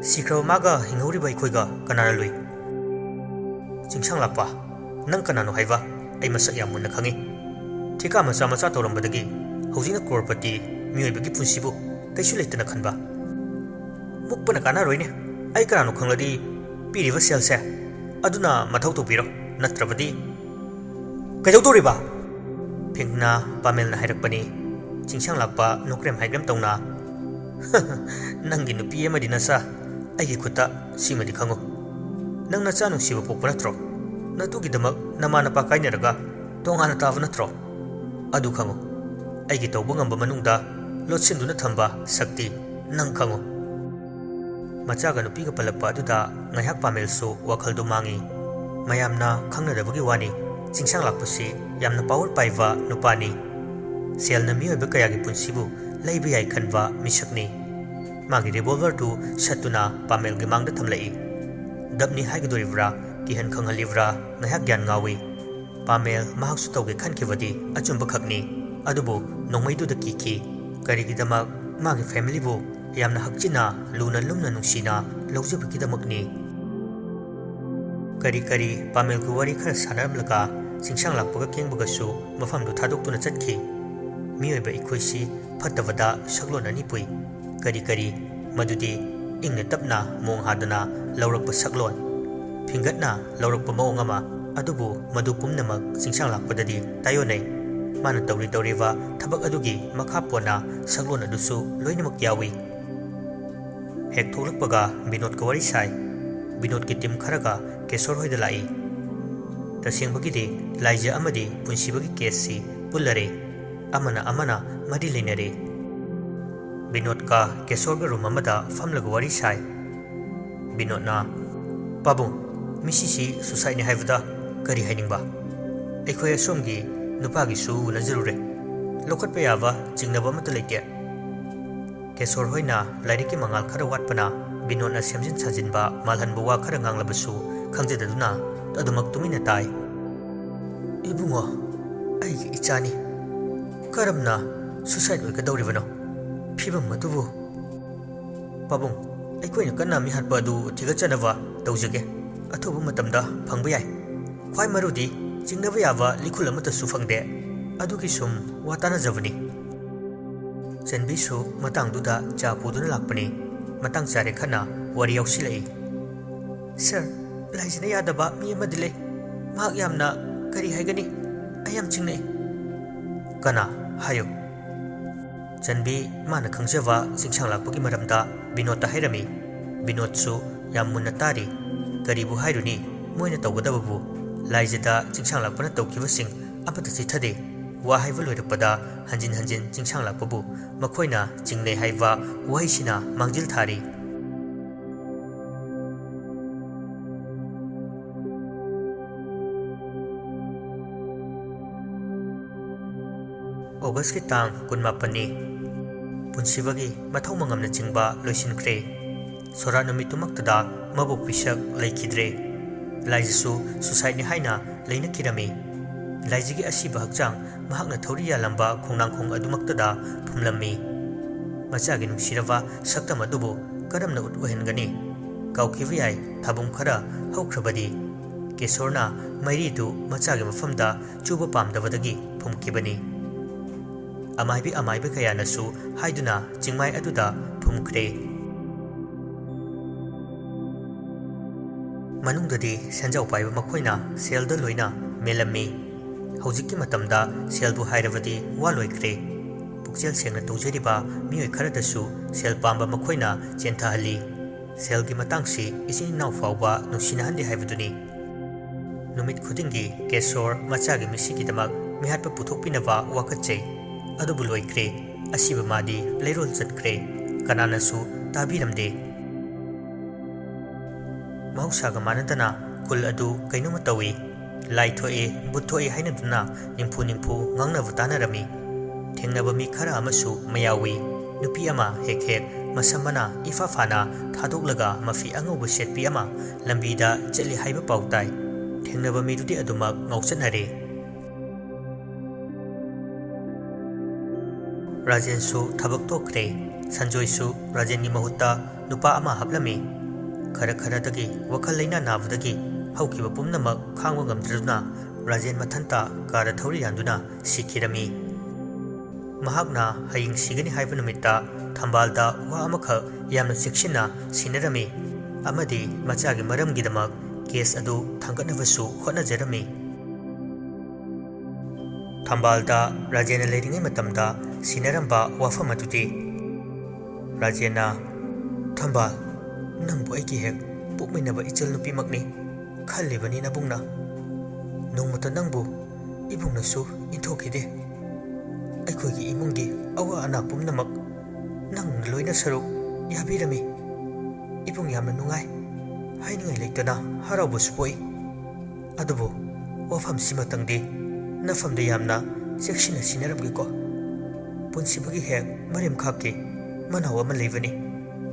ꯁꯤꯈ꯭ꯔꯕ ꯃꯥꯒ ꯍꯤꯡꯍꯧꯔꯤꯕ ꯑꯩꯈꯣꯏꯒ ꯀꯅꯥꯅ ꯂꯨꯏ?" "ꯆꯤꯡꯁꯥꯡ ꯂꯥꯛꯄ, ꯅꯪ ꯀꯅꯥꯅꯣ ꯍꯥꯏꯕ ꯑꯩ ꯃꯁꯛ ꯌꯥꯝ ꯃꯨꯟꯅ ꯈꯪꯏ꯫ ꯊꯤꯀꯥ ꯃꯆꯥ ꯃꯆꯥ ꯇꯧꯔꯝꯕꯗꯒꯤ ꯍꯧꯖꯤꯛꯅ ꯀ꯭ꯔꯣꯔꯄꯇꯤ ꯃꯤꯑꯣꯏꯕꯒꯤ ꯄꯨꯟꯁꯤꯕꯨ ꯀꯩꯁꯨ ꯂꯩꯇꯅ ꯈꯟꯕ꯫ ꯃꯨꯛꯄꯅ ꯀꯥꯟꯅꯔꯣꯏꯅꯦ꯫ ꯑꯩ ꯀꯅꯥꯅꯣ ꯈꯪꯂꯗꯤ ꯄꯤꯔꯤꯕ ꯁꯦꯜꯁꯦ ꯑꯗꯨꯅ ꯃꯊꯧ ꯇꯧꯕꯤꯔꯣ, ꯅꯠꯇ꯭ꯔꯕꯗꯤ..." "ꯀꯩꯗꯧꯗꯣꯔꯤꯕ?" ꯐꯤꯡꯅ ꯄꯥꯃꯦꯜꯅ ꯍꯥꯏꯔꯛꯄꯅꯤ꯫ ꯆꯤꯡꯁꯥꯡ ꯂꯥꯛꯄ ꯅꯣꯀ꯭ꯔꯦꯝ ꯍꯥꯏꯒ꯭ꯔꯦꯝ ꯇꯧꯅ, "ꯅꯪꯒꯤ ꯅꯨꯄꯤ ꯑꯃꯗꯤ ꯅꯆꯥ ꯑꯩꯒꯤ ꯈꯨꯠꯇ, ꯁꯤꯃꯗꯤ ꯈꯪꯉꯨ꯫ ꯅꯪ ꯅꯆꯥ ꯅꯨꯡꯁꯤꯕ ꯄꯣꯛꯄ ꯅꯠꯇ꯭ꯔꯣ? ꯅꯇꯨꯒꯤꯗꯃꯛ ꯅꯃꯥ ꯅꯄꯥ ꯀꯥꯏꯅꯔꯒ ꯇꯣꯉꯥꯟꯅ ꯇꯥꯕ ꯅꯠꯇ꯭ꯔꯣ? ꯑꯗꯨ ꯈꯪꯉꯨ, ꯑꯩꯒꯤ ꯇꯧꯕ ꯉꯝꯕ ꯃꯅꯨꯡꯗ ꯂꯣꯠꯁꯤꯟꯗꯨꯅ ꯊꯝꯕ ꯁꯛꯇꯤ ꯅꯪ ꯈꯪꯉꯨ꯫ ꯃꯆꯥꯒ ꯅꯨꯄꯤꯒ ꯄꯜꯂꯛꯄ ꯑꯗꯨꯗ ꯉꯥꯏꯍꯥꯛ ꯄꯥꯃꯦꯜꯁꯨ ꯋꯥꯈꯜꯗꯨ ꯃꯥꯡꯏ꯫ ꯃꯌꯥꯝꯅ ꯈꯪꯅꯗꯕꯒꯤ ꯋꯥꯅꯤ, ꯆꯤꯡꯁꯥꯡ ꯂꯥꯛꯄꯁꯤ ꯌꯥꯝꯅ ꯄꯥꯋꯔ ꯄꯥꯏꯕ ꯅꯨꯄꯥꯅꯤ꯫ ꯁꯦꯜꯅ ꯃꯤꯑꯣꯏꯕ ꯀꯌꯥꯒꯤ ꯄꯨꯟꯁꯤꯕꯨ ꯂꯩꯕ ꯌꯥꯏ ꯈꯟꯕ ꯃꯤꯁꯛꯅꯤ꯫ ꯃꯥꯒꯤ ꯔꯤꯚꯣꯜꯚꯔꯗꯨ ꯁꯠꯇꯨꯅ ꯄꯥꯃꯦꯜꯒꯤ ꯃꯥꯡꯗ ꯊꯝꯂꯛꯏ꯫ ꯗꯞꯅꯤ ꯍꯥꯏꯒꯗꯣꯔꯤꯕ꯭ꯔꯥ, ꯀꯤꯍꯟ ꯈꯪꯍꯜꯂꯤꯕ꯭ꯔꯥ, ꯉꯥꯏꯍꯥꯛ ꯒ꯭ꯌꯥꯟ ꯉꯥꯎꯏ꯫ ꯄꯥꯃꯦꯜ ꯃꯍꯥꯛꯁꯨ ꯇꯧꯒꯦ ꯈꯟꯈꯤꯕꯗꯤ ꯑꯆꯨꯝꯕ ꯈꯛꯅꯤ, ꯑꯗꯨꯕꯨ ꯅꯣꯡꯃꯩꯗꯨꯗ ꯀꯤꯈꯤ꯫ ꯀꯔꯤꯒꯤꯗꯃꯛ? ꯃꯥꯒꯤ ꯐꯦꯃꯤꯂꯤꯕꯨ ꯌꯥꯝꯅ ꯍꯛꯆꯤꯟꯅ, ꯂꯨꯅ ꯂꯨꯝꯅ ꯅꯨꯡꯁꯤꯅ ꯂꯧꯖꯕꯒꯤꯗꯃꯛꯅꯤ꯫ ꯀꯔꯤ ꯀꯔꯤ ꯄꯥꯃꯦꯜꯒꯤ ꯋꯥꯔꯤ ꯈꯔ ꯁꯥꯟꯅꯔꯝꯂꯒ ꯆꯤꯡꯁꯥꯡ ꯂꯥꯛꯄꯒ ꯀꯦꯡꯕꯒꯁꯨ ꯃꯐꯝꯗꯨ ꯊꯥꯗꯣꯛꯇꯨꯅ ꯆꯠꯈꯤ꯫ ꯃꯤꯑꯣꯏꯕ ꯑꯩꯈꯣꯏꯁꯤ ꯐꯠꯇꯕꯗ ꯁꯛꯂꯣꯟ ꯑꯅꯤ ꯄꯨꯏ꯫ ꯀꯔꯤ ꯀꯔꯤ? ꯃꯗꯨꯗꯤ ꯏꯪꯅ ꯇꯞꯅ ꯃꯣꯡ ꯍꯥꯗꯅ ꯂꯧꯔꯛꯄ ꯁꯛꯂꯣꯟ, ꯐꯤꯡꯒꯠꯅ ꯂꯧꯔꯛꯄ ꯃꯑꯣꯡ ꯑꯃ, ꯑꯗꯨꯕꯨ ꯃꯗꯨ ꯄꯨꯝꯅꯃꯛ ꯆꯤꯡꯁꯥꯡ ꯂꯥꯛꯄꯗꯗꯤ ꯇꯥꯏꯑꯣꯟꯅꯩ꯫ ꯃꯥꯅ ꯇꯧꯔꯤ ꯇꯧꯔꯤꯕ ꯊꯕꯛ ꯑꯗꯨꯒꯤ ꯃꯈꯥ ꯄꯣꯟꯅ ꯁꯛꯂꯣꯟ ꯑꯗꯨꯁꯨ ꯂꯣꯏꯅꯃꯛ ꯌꯥꯎꯏ꯫ ꯍꯦꯛ ꯊꯣꯛꯂꯛꯄꯒ ꯕꯤꯅꯣꯗꯀ ꯋꯥꯔꯤ ꯁꯥꯏ꯫ ꯕꯤꯅꯣꯗꯀꯤ ꯇꯤꯝ ꯈꯔꯒ ꯀꯦꯁꯣꯔ ꯍꯣꯏꯗ ꯂꯥꯛꯏ꯫ ꯇꯁꯦꯡꯕꯒꯤꯗꯤ ꯂꯥꯏꯖ ꯑꯃꯗꯤ ꯄꯨꯟꯁꯤꯕꯒꯤ ꯀꯦꯁꯁꯤ ꯄꯨꯜꯂꯔꯦ꯫ ꯑꯃꯅ ꯑꯃꯅ ꯃꯔꯤ ꯂꯩꯅꯔꯦ꯫ ꯕꯤꯅꯣꯗꯀ ꯀꯦꯁꯣꯔꯒ ꯔꯨꯝ ꯑꯃꯗ ꯐꯝꯂꯒ ꯋꯥꯔꯤ ꯁꯥꯏ꯫ ꯕꯤꯅꯣꯗꯅ, "ꯄꯥꯕꯨꯡ, ꯃꯤꯁꯤꯁꯤ ꯁꯨꯁꯥꯏꯠꯅꯤ ꯍꯥꯏꯕꯗ ꯀꯔꯤ ꯍꯥꯏꯅꯤꯡꯕ? ꯑꯩꯈꯣꯏ ꯑꯁꯣꯝꯒꯤ ꯅꯨꯄꯥꯒꯤꯁꯨ ꯎꯅꯖꯔꯨꯔꯦ꯫ ꯂꯧꯈꯠꯄ ꯌꯥꯕ ꯆꯤꯡꯅꯕ ꯑꯃꯠꯇ ꯂꯩꯇꯦ꯫" ꯀꯦꯁꯣꯔ ꯍꯣꯏꯅ ꯂꯥꯏꯔꯤꯛꯀꯤ ꯃꯉꯥꯜ ꯈꯔ ꯋꯥꯠꯄꯅ ꯕꯤꯅꯣꯗꯅ ꯁꯦꯝꯖꯤꯟ ꯁꯥꯖꯤꯟꯕ ꯃꯥꯜꯍꯟꯕ ꯋꯥ ꯈꯔ ꯉꯥꯡꯂꯕꯁꯨ ꯈꯪꯖꯗꯗꯨꯅ ꯑꯗꯨꯃꯛ ꯇꯨꯃꯤꯟꯅ ꯇꯥꯏ꯫ "ꯏꯕꯨꯡꯉꯣ, ꯑꯩꯒꯤ ꯏꯆꯥꯅꯤ꯫ ꯀꯔꯝꯅ ꯁꯨꯁꯥꯏꯠ ꯑꯣꯏꯒꯗꯧꯔꯤꯕꯅꯣ? ꯐꯤꯕꯝ ꯑꯗꯨꯕꯨ?" "ꯄꯥꯕꯨꯡ, ꯑꯩꯈꯣꯏꯅ ꯀꯟꯅ ꯃꯤꯍꯥꯠꯄ ꯑꯗꯨ ꯊꯤꯒꯠꯆꯅꯕ ꯇꯧꯖꯒꯦ꯫ ꯑꯊꯨꯕ ꯃꯇꯝꯗ ꯐꯪꯕ ꯌꯥꯏ꯫ ꯈ꯭ꯋꯥꯏ ꯃꯔꯨꯗꯤ ꯆꯤꯡꯅꯕ ꯌꯥꯕ ꯂꯤꯈꯨꯜ ꯑꯃꯠꯇꯁꯨ ꯐꯪꯗꯦ꯫ ꯑꯗꯨꯒꯤ ꯁꯨꯝ ꯋꯥ ꯇꯥꯅꯖꯕꯅꯤ꯫" ꯆꯟꯕꯤꯁꯨ ꯃꯇꯥꯡꯗꯨꯗ ꯆꯥ ꯄꯨꯗꯨꯅ ꯂꯥꯛꯄꯅꯤ꯫ ꯃꯇꯥꯡ ꯆꯥꯔꯦ ꯈꯟꯅ ꯋꯥꯔꯤ ꯌꯥꯎꯁꯤꯜꯂꯛꯏ꯫ "ꯁꯥꯔ, ꯂꯥꯏꯖꯅ ꯌꯥꯗꯕ ꯃꯤ ꯑꯃꯗꯤ ꯂꯩ꯫ ꯃꯍꯥꯛ ꯌꯥꯝꯅ, ꯀꯔꯤ ꯍꯥꯏꯒꯅꯤ, ꯑꯩ ꯌꯥꯝ ꯆꯤꯡꯅꯩ꯫" "ꯀꯅꯥ? ꯍꯥꯏꯌꯨ꯫" ꯆꯟꯕꯤ ꯃꯥꯅ ꯈꯪꯖꯕ ꯆꯤꯡꯁꯥꯡ ꯂꯥꯛꯄꯒꯤ ꯃꯔꯝꯗ ꯕꯤꯅꯣꯗꯇ ꯍꯥꯏꯔꯝꯃꯤ꯫ ꯕꯤꯅꯣꯗꯁꯨ ꯌꯥꯝ ꯃꯨꯟꯅ ꯇꯥꯔꯤ꯫ ꯀꯔꯤꯕꯨ ꯍꯥꯏꯔꯨꯅꯤ, ꯃꯣꯏꯅ ꯇꯧꯒꯗꯕꯕꯨ? ꯂꯥꯏꯖꯗ ꯆꯤꯡꯁꯥꯡ ꯂꯥꯛꯄꯅ ꯇꯧꯈꯤꯕꯁꯤꯡ ꯑꯃꯠꯇ ꯆꯤꯠꯊꯗꯦ꯫ ꯋꯥ ꯍꯥꯏꯕ ꯂꯣꯏꯔꯛꯄꯗ ꯍꯟꯖꯤꯟ ꯍꯟꯖꯤꯟ ꯆꯤꯡꯁꯥꯡꯂꯛꯄꯕꯨ ꯃꯈꯣꯏꯅ ꯆꯤꯡꯅꯩ ꯍꯥꯏꯕ ꯋꯥꯍꯩꯁꯤꯅ ꯃꯥꯡꯖꯤꯜ ꯊꯥꯔꯤ꯫ ꯑꯣꯒꯁꯀꯤ ꯇꯥꯡ ꯀꯨꯟꯃꯥꯄꯟꯅꯤ꯫ ꯄꯨꯟꯁꯤꯕꯒꯤ ꯃꯊꯧ ꯃꯉꯝꯅꯆꯤꯡꯕ ꯂꯣꯏꯁꯤꯟꯈ꯭ꯔꯦ꯫ ꯁꯣꯔꯥꯠ ꯅꯨꯃꯤꯠꯇꯨꯃꯛꯇꯗ ꯃꯕꯨꯛ ꯄꯤꯁꯛ ꯂꯩꯈꯤꯗ꯭ꯔꯦ꯫ ꯂꯥꯏꯖꯁꯨ suicideꯅꯤ ꯍꯥꯏꯅ ꯂꯩꯅꯈꯤꯔꯝꯃꯤ꯫ ꯂꯥꯏꯖꯒꯤ ꯑꯁꯤꯕ ꯍꯛꯆꯥꯡ ꯃꯍꯥꯛꯅ ꯊꯧꯔꯤ ꯌꯥꯜꯂꯝꯕ ꯈꯣꯡꯅꯥꯡꯈꯣꯡ ꯑꯗꯨꯃꯛꯇꯗ ꯐꯨꯝꯂꯝꯃꯤ꯫ ꯃꯆꯥꯒꯤ ꯅꯨꯡꯁꯤꯔꯕ ꯁꯛꯇꯝ ꯑꯗꯨꯕꯨ ꯀꯔꯝꯅ ꯎꯠ ꯑꯣꯏꯍꯟꯒꯅꯤ? ꯀꯥꯎꯈꯤꯕ ꯌꯥꯏ, ꯊꯥꯕꯨꯡ ꯈꯔ ꯍꯧꯈ꯭ꯔꯕꯗꯤ꯫ ꯀꯦꯁꯣꯔꯅ ꯃꯩꯔꯤꯗꯨ ꯃꯆꯥꯒꯤ ꯃꯐꯝꯗ ꯆꯨꯕ ꯄꯥꯝꯗꯕꯗꯒꯤ ꯐꯨꯝꯈꯤꯕꯅꯤ꯫ ꯑꯃꯥꯏꯕꯤ ꯑꯃꯥꯏꯕ ꯀꯌꯥꯅꯁꯨ ꯍꯥꯏꯗꯨꯅ ꯆꯤꯡꯃꯥꯏ ꯑꯗꯨꯗ ꯐꯨꯝꯈ꯭ꯔꯦ꯫ ꯃꯅꯨꯡꯗꯗꯤ ꯁꯦꯟꯖꯥꯎ ꯄꯥꯏꯕ ꯃꯈꯣꯏꯅ ꯁꯦꯜꯗ ꯂꯣꯏꯅ ꯃꯦꯜꯂꯝꯃꯤ꯫ ꯍꯧꯖꯤꯛꯀꯤ ꯃꯇꯝꯗ ꯁꯦꯜꯕꯨ ꯍꯥꯏꯔꯕꯗꯤ ꯋꯥ ꯂꯣꯏꯈ꯭ꯔꯦ꯫ ꯄꯨꯛꯆꯦꯜ ꯁꯦꯡꯅ ꯇꯧꯖꯔꯤꯕ ꯃꯤꯑꯣꯏ ꯈꯔꯗꯁꯨ ꯁꯦꯜ ꯄꯥꯝꯕ ꯃꯈꯣꯏꯅ ꯆꯦꯟꯊꯍꯜꯂꯤ꯫ ꯁꯦꯜꯒꯤ ꯃꯇꯥꯡꯁꯤ ꯏꯆꯤꯟ ꯏꯅꯥꯎ ꯐꯥꯎꯕ ꯅꯨꯡꯁꯤꯅꯍꯟꯗꯦ ꯍꯥꯏꯕꯗꯨꯅꯤ꯫ ꯅꯨꯃꯤꯠ ꯈꯨꯗꯤꯡꯒꯤ ꯀꯦꯁꯣꯔ ꯃꯆꯥꯒꯤ ꯃꯤꯁꯤꯒꯤꯗꯃꯛ ꯃꯤꯍꯥꯠꯄ ꯄꯨꯊꯣꯛꯄꯤꯅꯕ ꯋꯥꯀꯠꯆꯩ꯫ ꯑꯗꯨꯕꯨ ꯂꯣꯏꯈ꯭ꯔꯦ꯫ ꯑꯁꯤꯕ ꯃꯥꯗꯤ ꯂꯩꯔꯣꯜ ꯆꯠꯈ꯭ꯔꯦ꯫ ꯀꯅꯥꯅꯁꯨ ꯇꯥꯕꯤꯔꯝꯗꯦ꯫ ꯃꯍꯧꯁꯥꯒ ꯃꯥꯟꯅꯗꯅ ꯈꯨꯜ ꯑꯗꯨ ꯀꯩꯅꯣꯝꯃ ꯇꯧꯏ꯫ ꯂꯥꯏ ꯊꯣꯛꯑꯦ, ꯚꯨꯠ ꯊꯣꯛꯑꯦ ꯍꯥꯏꯅꯗꯨꯅ ꯅꯤꯝꯐꯨ ꯅꯤꯝꯐꯨ ꯉꯥꯡꯅꯕ ꯇꯥꯅꯔꯝꯃꯤ꯫ ꯊꯦꯡꯅꯕ ꯃꯤ ꯈꯔ ꯑꯃꯁꯨ ꯃꯌꯥꯎꯏ꯫ ꯅꯨꯄꯤ ꯑꯃ ꯍꯦꯛ ꯍꯦꯛ ꯃꯁꯝ ꯃꯅꯥ ꯏꯐꯥ ꯐꯥꯅ ꯊꯥꯗꯣꯛꯂꯒ ꯃꯐꯤ ꯑꯉꯧꯕ ꯁꯦꯠꯄꯤ ꯑꯃ ꯂꯝꯕꯤꯗ ꯆꯠꯂꯤ ꯍꯥꯏꯕ ꯄꯥꯎ ꯇꯥꯏ꯫ ꯊꯦꯡꯅꯕ ꯃꯤꯗꯨꯗꯤ ꯑꯗꯨꯃꯛ ꯉꯥꯎꯆꯠꯅꯔꯦ꯫ ꯔꯥꯖꯦꯟꯁꯨ ꯊꯕꯛ ꯇꯣꯛꯈ꯭ꯔꯦ꯫ ꯁꯟꯖꯣꯏꯁꯨ ꯔꯥꯖꯦꯟꯒꯤ ꯃꯍꯨꯠꯇ ꯅꯨꯄꯥ ꯑꯃ ꯍꯥꯞꯂꯝꯃꯤ꯫ ꯈꯔ ꯈꯔꯗꯒꯤ ꯋꯥꯈꯜ ꯂꯩꯅꯥ ꯅꯥꯕꯗꯒꯤ ꯍꯧꯈꯤꯕ ꯄꯨꯝꯅꯃꯛ ꯈꯥꯡꯕ ꯉꯝꯗ꯭ꯔꯗꯨꯅ ꯔꯥꯖꯦꯟ ꯃꯊꯟꯇ ꯀꯥꯔꯗ ꯊꯧꯔꯤ ꯌꯥꯟꯗꯨꯅ ꯁꯤꯈꯤꯔꯝꯃꯤ꯫ ꯃꯍꯥꯛꯅ ꯍꯌꯦꯡ ꯁꯤꯒꯅꯤ ꯍꯥꯏꯕ ꯅꯨꯃꯤꯠꯇ ꯊꯝꯕꯥꯜꯗ ꯋꯥ ꯑꯃꯈꯛ ꯌꯥꯝꯅ ꯆꯦꯛꯁꯤꯟꯅ ꯁꯤꯟꯅꯔꯝꯃꯤ ꯑꯃꯗꯤ ꯃꯆꯥꯒꯤ ꯃꯔꯝꯒꯤꯗꯃꯛ ꯀꯦꯁ ꯑꯗꯨ ꯊꯥꯡꯒꯠꯅꯕꯁꯨ ꯍꯣꯠꯅꯖꯔꯝꯃꯤ꯫ ꯊꯝꯕꯥꯜꯗ ꯔꯥꯖꯦꯟꯅ ꯂꯩꯔꯤꯉꯩ ꯃꯇꯝꯗ ꯁꯤꯟꯅꯔꯝꯕ ꯋꯥꯐꯝ ꯑꯗꯨꯗꯤ꯫ ꯔꯥꯖꯦꯟꯅ, "ꯊꯝꯕꯥꯜ, ꯅꯪꯕꯨ ꯑꯩꯒꯤ ꯍꯦꯛ ꯄꯣꯛꯃꯤꯟꯅꯕ ꯏꯆꯜ ꯅꯨꯄꯤꯃꯛꯅꯤ ꯈꯜꯂꯤꯕꯅꯤ ꯅꯕꯨꯡꯅ꯫ ꯅꯣꯡꯃꯇ ꯅꯪꯕꯨ ꯏꯕꯨꯡꯅꯁꯨ ꯏꯟꯊꯣꯛꯈꯤꯗꯦ꯫ ꯑꯩꯈꯣꯏꯒꯤ ꯏꯃꯨꯡꯒꯤ ꯑꯋꯥ ꯑꯅꯥ ꯄꯨꯝꯅꯃꯛ ꯅꯪꯅ ꯂꯣꯏꯅ ꯁꯔꯨꯛ ꯌꯥꯕꯤꯔꯝꯃꯤ꯫ ꯏꯕꯨꯡ ꯌꯥꯝꯅ ꯅꯨꯡꯉꯥꯏ꯫ ꯍꯥꯏꯅꯤꯡꯉꯥꯏ ꯂꯩꯇꯅ ꯍꯔꯥꯎꯕꯁꯨ ꯄꯣꯛꯏ꯫ ꯑꯗꯨꯕꯨ ꯋꯥꯐꯝꯁꯤꯃꯇꯪꯗꯤ ꯅꯐꯝꯗ ꯌꯥꯝꯅ ꯆꯦꯛꯁꯤꯟꯅ ꯁꯤꯟꯅꯔꯝꯒꯦꯀꯣ꯫ ꯄꯨꯟꯁꯤꯕꯒꯤ ꯍꯦꯛ ꯃꯔꯤꯝꯈꯥꯛꯀꯤ ꯃꯅꯥꯎ ꯑꯃ ꯂꯩꯕꯅꯤ꯫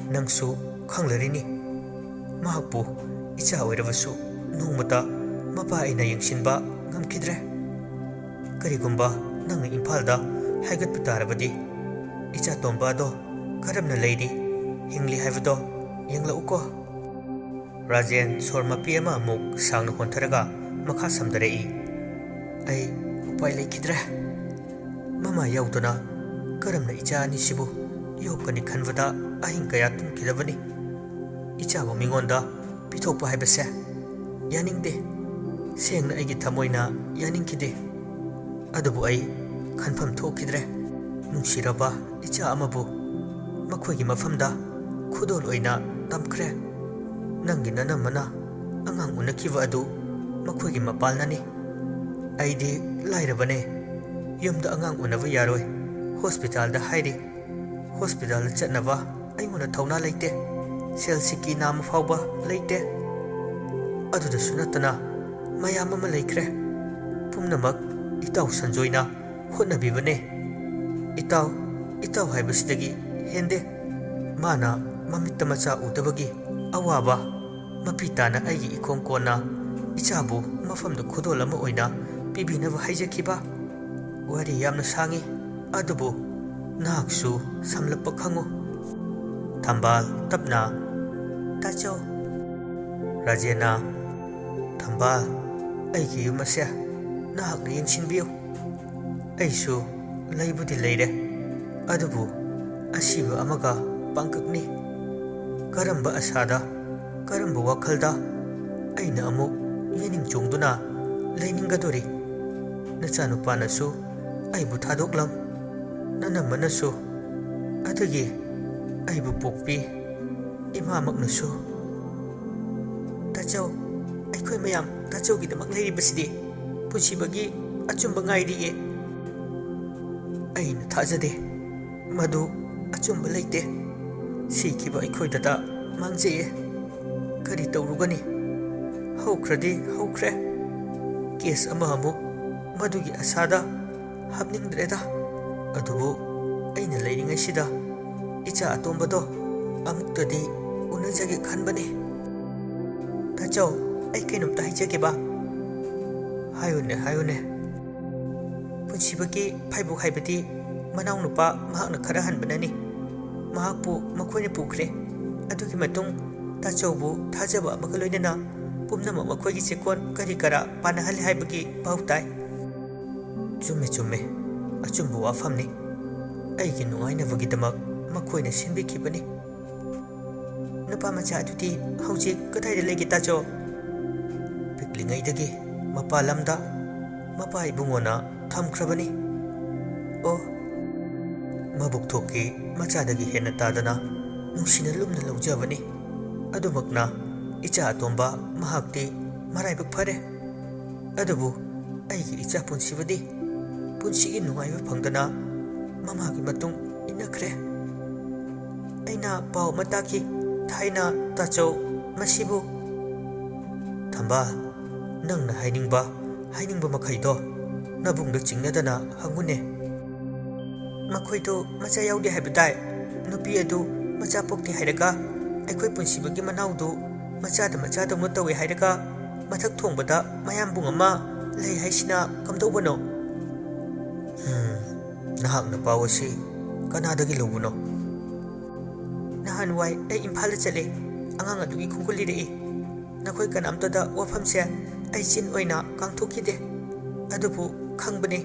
ꯅꯪꯁꯨ ꯈꯪꯂꯔꯤꯅꯤ꯫ ꯃꯍꯥꯛꯄꯨ ꯏꯆꯥ ꯑꯣꯏꯔꯕꯁꯨ ꯅꯣꯡꯃꯇ ꯃꯄꯥ ꯑꯩꯅ ꯌꯦꯡꯁꯤꯟꯕ ꯉꯝꯈꯤꯗ꯭ꯔꯦ꯫ ꯀꯔꯤꯒꯨꯝꯕ ꯅꯪꯅ ꯏꯝꯐꯥꯜꯗ ꯍꯥꯏꯒꯠꯄ ꯇꯥꯔꯕꯗꯤ, ꯏꯆꯥ ꯇꯣꯝꯕ ꯑꯗꯣ ꯀꯔꯝꯅ ꯂꯩꯔꯤ, ꯍꯤꯡꯂꯤ ꯍꯥꯏꯕꯗꯣ ꯌꯦꯡꯂꯛꯎꯀꯣ꯫ ꯔꯥꯖꯦꯟ ꯁꯣꯔ ꯃꯄꯤ ꯑꯃ ꯑꯃꯨꯛ ꯁꯥꯡꯅ ꯍꯣꯟꯊꯔꯒ ꯃꯈꯥ ꯁꯝꯊꯔꯛꯏ꯫ ꯑꯩ ꯎꯄꯥꯏ ꯂꯩꯈꯤꯗ꯭ꯔꯦ꯫ ꯃꯃꯥ ꯌꯥꯎꯗꯅ ꯀꯔꯝꯅ ꯏꯆꯥ ꯑꯅꯤꯁꯤꯕꯨ ꯌꯣꯛꯀꯅꯤ ꯈꯟꯕꯗ ꯑꯍꯤꯡ ꯀꯌꯥ ꯇꯨꯝꯈꯤꯗꯕꯅꯤ꯫ ꯏꯆꯥꯕꯨ ꯃꯤꯉꯣꯟꯗ ꯄꯤꯊꯣꯛꯄ ꯍꯥꯏꯕꯁꯦ ꯌꯥꯅꯤꯡꯗꯦ꯫ ꯁꯦꯡꯅ ꯑꯩꯒꯤ ꯊꯃꯣꯏꯅ ꯌꯥꯅꯤꯡꯈꯤꯗꯦ꯫ ꯑꯗꯨꯕꯨ ꯑꯩ ꯈꯟꯐꯝ ꯊꯣꯛꯈꯤꯗ꯭ꯔꯦ꯫ ꯅꯨꯡꯁꯤꯔꯕ ꯏꯆꯥ ꯑꯃꯕꯨ ꯃꯈꯣꯏꯒꯤ ꯃꯐꯝꯗ ꯈꯨꯗꯣꯜ ꯑꯣꯏꯅ ꯇꯝꯈ꯭ꯔꯦ꯫ ꯅꯪꯒꯤ ꯅꯅꯝꯃꯅ ꯑꯉꯥꯡ ꯎꯅꯈꯤꯕ ꯑꯗꯨ ꯃꯈꯣꯏꯒꯤ ꯃꯄꯥꯜꯅꯅꯤ꯫ ꯑꯩꯗꯤ ꯂꯥꯏꯔꯕꯅꯦ꯫ ꯌꯨꯝꯗ ꯑꯉꯥꯡ ꯎꯅꯕ ꯌꯥꯔꯣꯏ꯫ ꯍꯣꯁꯄꯤꯇꯥꯜꯗ ꯍꯥꯏꯔꯤ꯫ ꯍꯣꯁꯄꯤꯇꯥꯜꯗ ꯆꯠꯅꯕ ꯑꯩꯉꯣꯟꯗ ꯊꯧꯅꯥ ꯂꯩꯇꯦ꯫ ꯁꯦꯜ ꯁꯤꯀꯤ ꯅꯥꯝꯃ ꯐꯥꯎꯕ ꯂꯩꯇꯦ꯫ ꯑꯗꯨꯗꯁꯨ ꯅꯠꯇꯅ ꯃꯌꯥꯝ ꯑꯃ ꯂꯩꯈ꯭ꯔꯦ꯫ ꯄꯨꯝꯅꯃꯛ ꯏꯇꯥꯎ ꯁꯟꯖꯣꯏꯅ ꯍꯣꯠꯅꯕꯤꯕꯅꯦ꯫ ꯏꯇꯥꯎ, ꯏꯇꯥꯎ ꯍꯥꯏꯕꯁꯤꯗꯒꯤ ꯍꯦꯟꯗꯦ꯫ ꯃꯥꯅ ꯃꯃꯤꯠꯇ ꯃꯆꯥ ꯎꯗꯕꯒꯤ ꯑꯋꯥꯕ, ꯃꯄꯤ ꯇꯥꯅ ꯑꯩꯒꯤ ꯏꯈꯣꯡ ꯀꯣꯟꯅ ꯏꯆꯥꯕꯨ ꯃꯐꯝꯗ ꯈꯨꯗꯣꯜ ꯑꯃ ꯑꯣꯏꯅ ꯄꯤꯕꯤꯅꯕ ꯍꯥꯏꯖꯈꯤꯕ꯫ ꯋꯥꯔꯤ ꯌꯥꯝꯅ ꯁꯥꯡꯉꯤ, ꯑꯗꯨꯕꯨ ꯅꯍꯥꯛꯁꯨ ꯁꯝꯂꯞꯄ ꯈꯪꯉꯨ꯫ ꯊꯝꯕꯥꯜ ꯇꯞꯅ, "ꯇꯥꯆꯧ꯫" ꯔꯥꯖꯦꯟꯅ, "ꯊꯝꯕꯥꯜ, ꯑꯩꯒꯤ ꯌꯨꯝ ꯑꯁꯦ ꯅꯍꯥꯛꯅ ꯌꯦꯡꯁꯤꯟꯕꯤꯌꯨ꯫ ꯑꯩꯁꯨ ꯂꯩꯕꯨꯗꯤ ꯂꯩꯔꯦ, ꯑꯗꯨꯕꯨ ꯑꯁꯤꯕ ꯑꯃꯒ ꯄꯥꯡꯀꯛꯅꯤ꯫ ꯀꯔꯝꯕ ꯑꯁꯥꯗ, ꯀꯔꯝꯕ ꯋꯥꯈꯜꯗ ꯑꯩꯅ ꯑꯃꯨꯛ ꯌꯦꯅꯤꯡ ꯆꯣꯡꯗꯨꯅ ꯂꯩꯅꯤꯡꯒꯗꯣꯔꯤ? ꯅꯆꯥꯅꯨꯄꯥꯅꯁꯨ ꯑꯩꯕꯨ ꯊꯥꯗꯣꯛꯂꯝ, ꯅꯅꯝꯃꯅꯁꯨ, ꯑꯗꯒꯤ ꯑꯩꯕꯨ ꯄꯣꯛꯄꯤ ꯏꯃꯥꯃꯛꯅꯁꯨ꯫" "ꯇꯥꯆꯧ, ꯑꯩꯈꯣꯏ ꯃꯌꯥꯝ ꯇꯥꯆꯧꯒꯤꯗꯃꯛ ꯂꯩꯔꯤꯕꯁꯤꯗꯤ꯫ ꯄꯨꯟꯁꯤꯕꯒꯤ ꯑꯆꯨꯝꯕ ꯉꯥꯏꯔꯤꯌꯦ꯫ ꯑꯩꯅ ꯊꯥꯖꯗꯦ꯫ ꯃꯗꯨ ꯑꯆꯨꯝꯕ ꯂꯩꯇꯦ꯫ ꯁꯤꯈꯤꯕ ꯑꯩꯈꯣꯏ ꯗꯗꯥ ꯃꯥꯡꯖꯩꯌꯦ꯫ ꯀꯔꯤ ꯇꯧꯔꯨꯒꯅꯤ? ꯍꯧꯈ꯭ꯔꯗꯤ ꯍꯧꯈ꯭ꯔꯦ꯫ ꯀꯦꯁ ꯑꯃ ꯑꯃꯨꯛ ꯃꯗꯨꯒꯤ ꯑꯁꯥꯗ ꯍꯥꯞꯅꯤꯡꯗ꯭ꯔꯦꯗ꯫ ꯑꯗꯨꯕꯨ ꯑꯩꯅ ꯂꯩꯔꯤꯉꯩꯁꯤꯗ ꯏꯆꯥ ꯑꯇꯣꯝꯕꯗꯣ ꯑꯃꯨꯛꯇꯗꯤ ꯎꯅꯖꯒꯦ ꯈꯟꯕꯅꯤ꯫ ꯇꯥꯆꯧ, ꯑꯩ ꯀꯩꯅꯣꯝꯇ ꯍꯥꯏꯖꯒꯦꯕ꯫ ꯍꯥꯏꯌꯨꯅꯦ, ꯍꯥꯏꯌꯨꯅꯦ꯫ ꯄꯨꯟꯁꯤꯕꯒꯤ ꯐꯥꯏꯕꯣꯛ ꯍꯥꯏꯕꯗꯤ ꯃꯅꯥꯎꯅꯨꯄꯥ ꯃꯍꯥꯛꯅ ꯈꯔ ꯍꯟꯕꯅꯅꯤ꯫ ꯃꯍꯥꯛꯄꯨ ꯃꯈꯣꯏꯅ ꯄꯨꯈ꯭ꯔꯦ꯫ ꯑꯗꯨꯒꯤ ꯃꯇꯨꯡ ꯇꯥꯆꯧꯕꯨ ꯊꯥꯖꯕ ꯑꯃꯒ ꯂꯣꯏꯅꯅ ꯄꯨꯝꯅꯃꯛ ꯃꯈꯣꯏꯒꯤ ꯆꯦꯀꯣꯟ ꯀꯔꯤ ꯀꯔꯥ ꯄꯥꯟꯅꯍꯜꯂꯦ ꯍꯥꯏꯕꯒꯤ ꯄꯥꯎ ꯇꯥꯏ꯫ ꯆꯨꯝꯃꯦ, ꯆꯨꯝꯃꯦ꯫ ꯑꯆꯨꯝꯕ ꯋꯥꯐꯝꯅꯤ꯫ ꯑꯩꯒꯤ ꯅꯨꯡꯉꯥꯏꯅꯕꯒꯤꯗꯃꯛ ꯃꯈꯣꯏꯅ ꯁꯤꯟꯕꯤꯈꯤꯕꯅꯤ꯫ ꯅꯨꯄꯥ ꯃꯆꯥ ꯑꯗꯨꯗꯤ ꯍꯧꯖꯤꯛ ꯀꯗꯥꯏꯗ ꯂꯩꯒꯦ, ꯇꯥꯆꯧ? ꯄꯤꯛꯂꯤꯉꯩꯗꯒꯤ ꯃꯄꯥ ꯂꯝꯗ ꯃꯄꯥ ꯏꯕꯨꯡꯉꯣꯅ ꯊꯝꯈ꯭ꯔꯕꯅꯤ꯫ ꯑꯣ, ꯃꯕꯨꯛ ꯊꯣꯛꯀꯤ ꯃꯆꯥꯗꯒꯤ ꯍꯦꯟꯅ ꯇꯥꯗꯅ ꯅꯨꯡꯁꯤꯅ ꯂꯨꯝꯅ ꯂꯧꯖꯕꯅꯤ꯫ ꯑꯗꯨꯃꯛꯅ ꯏꯆꯥ ꯑꯇꯣꯝꯕ ꯃꯍꯥꯛꯇꯤ ꯃꯔꯥꯏꯕꯛ ꯐꯔꯦ꯫ ꯑꯗꯨꯕꯨ ꯑꯩꯒꯤ ꯏꯆꯥ ꯄꯨꯟꯁꯤꯕꯗꯤ ꯄꯨꯟꯁꯤꯒꯤ ꯅꯨꯡꯉꯥꯏꯕ ꯐꯪꯗꯅ ꯃꯃꯥꯒꯤ ꯃꯇꯨꯡ ꯏꯟꯅꯈ꯭ꯔꯦ꯫ ꯑꯩꯅ ꯄꯥꯎ ꯑꯃ ꯇꯥꯈꯤ, ꯊꯥꯏꯅ ꯇꯥꯆꯧ ꯃꯁꯤꯕꯨ꯫ ꯊꯝꯕꯥꯜ, ꯅꯪꯅ ꯍꯥꯏꯅꯤꯡꯕ, ꯍꯥꯏꯅꯤꯡꯕ ꯃꯈꯩꯗꯣ ꯅꯕꯨꯡꯗ ꯆꯤꯡꯅꯗꯅ ꯍꯪꯉꯨꯅꯦ꯫ ꯃꯈꯣꯏꯗꯨ ꯃꯆꯥ ꯌꯥꯎꯗꯦ ꯍꯥꯏꯕ ꯇꯥꯏ꯫ ꯅꯨꯄꯤ ꯑꯗꯨ ꯃꯆꯥ ꯄꯣꯛꯇꯦ ꯍꯥꯏꯔꯒ ꯑꯩꯈꯣꯏ ꯄꯨꯟꯁꯤꯕꯒꯤ ꯃꯅꯥꯎꯗꯨ ꯃꯆꯥꯗ ꯃꯆꯥꯗꯧꯅ ꯇꯧꯏ ꯍꯥꯏꯔꯒ ꯃꯊꯛ ꯊꯣꯡꯕꯗ ꯃꯌꯥꯝꯕꯨꯡ ꯑꯃ ꯂꯩ ꯍꯥꯏꯁꯤꯅ ꯀꯝꯗꯧꯕꯅꯣ? ꯍꯝ, ꯅꯍꯥꯛꯅ ꯄꯥꯎ ꯑꯁꯤ ꯀꯅꯥꯗꯒꯤ ꯂꯧꯕꯅꯣ? ꯅꯍꯥꯟꯋꯥꯏ ꯑꯩ ꯏꯝꯐꯥꯜꯗ ꯆꯠꯂꯦ꯫ ꯑꯉꯥꯡ ꯑꯗꯨꯒꯤ ꯈꯣꯡꯒꯨꯜ ꯂꯤꯔꯛꯏ꯫ ꯅꯈꯣꯏ ꯀꯅꯥꯝꯇꯗ ꯋꯥꯐꯝꯁꯦ ꯑꯩ ꯆꯤꯟ ꯑꯣꯏꯅ ꯀꯥꯡꯊꯣꯛꯈꯤꯗꯦ꯫ ꯑꯗꯨꯕꯨ ꯈꯪꯕꯅꯤ,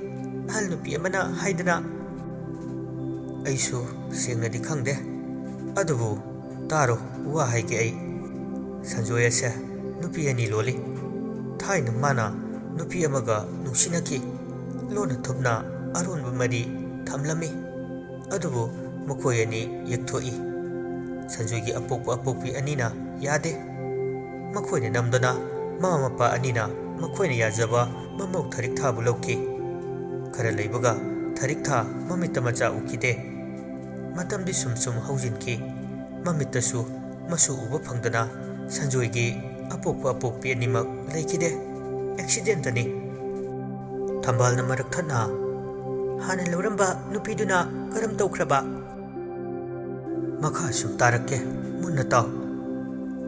ꯑꯍꯜ ꯅꯨꯄꯤ ꯑꯃꯅ ꯍꯥꯏꯗꯅ꯫ ꯑꯩꯁꯨ ꯁꯦꯡꯅꯗꯤ ꯈꯪꯗꯦ꯫ ꯑꯗꯨꯕꯨ ꯇꯥꯔꯣ, ꯋꯥ ꯍꯥꯏꯒꯦ ꯑꯩ꯫ ꯁꯟꯖꯣꯏ ꯑꯁꯦ ꯅꯨꯄꯤ ꯑꯅꯤ ꯂꯣꯜꯂꯤ꯫ ꯊꯥꯏꯅ ꯃꯥꯅ ꯅꯨꯄꯤ ꯑꯃꯒ ꯅꯨꯡꯁꯤꯅꯈꯤ꯫ ꯂꯣꯟꯅ ꯊꯨꯞꯅ ꯑꯔꯣꯟꯕ ꯃꯔꯤ ꯊꯝꯂꯝꯃꯤ꯫ ꯑꯗꯨꯕꯨ ꯃꯈꯣꯏ ꯑꯅꯤ ꯌꯦꯛꯊꯣꯛꯏ꯫ ꯁꯟꯖꯣꯏꯒꯤ ꯑꯄꯣꯛꯄ ꯑꯄꯣꯛꯄꯤ ꯑꯅꯤꯅ ꯌꯥꯗꯦ꯫ ꯃꯈꯣꯏꯅ ꯅꯝꯗꯅ ꯃꯃꯥ ꯃꯄꯥ ꯑꯅꯤꯅ ꯃꯈꯣꯏꯅ ꯌꯥꯖꯕ ꯃꯃꯧ ꯊꯔꯤꯛ ꯊꯥꯕꯨ ꯂꯧꯈꯤ꯫ ꯈꯔ ꯂꯩꯕꯒ ꯊꯔꯤꯛ ꯊꯥ ꯃꯃꯤꯠꯇ ꯃꯆꯥ ꯎꯈꯤꯗꯦ꯫ ꯃꯇꯝꯗꯤ ꯁꯨꯝ ꯁꯨꯝ ꯍꯧꯖꯤꯟꯈꯤ꯫ ꯃꯃꯤꯠꯇꯁꯨ ꯃꯁꯨ ꯎꯕ ꯐꯪꯗꯅ ꯁꯟꯖꯣꯏꯒꯤ ꯑꯄꯣꯛꯄ ꯑꯄꯣꯛꯄꯤ ꯑꯅꯤꯃꯛ ꯂꯩꯈꯤꯗꯦ꯫ ꯑꯦꯛꯁꯤꯗꯦꯟꯇꯅꯤ꯫ ꯊꯝꯕꯥꯜꯅ ꯃꯔꯛ ꯊꯠꯅ, "ꯍꯥꯟꯅ ꯂꯧꯔꯝꯕ ꯅꯨꯄꯤꯗꯨꯅ ꯀꯔꯝ ꯇꯧꯈ꯭ꯔꯕ?" ꯃꯈꯥꯁꯨ ꯇꯥꯔꯛꯀꯦ, ꯃꯨꯟꯅ ꯇꯥꯎ꯫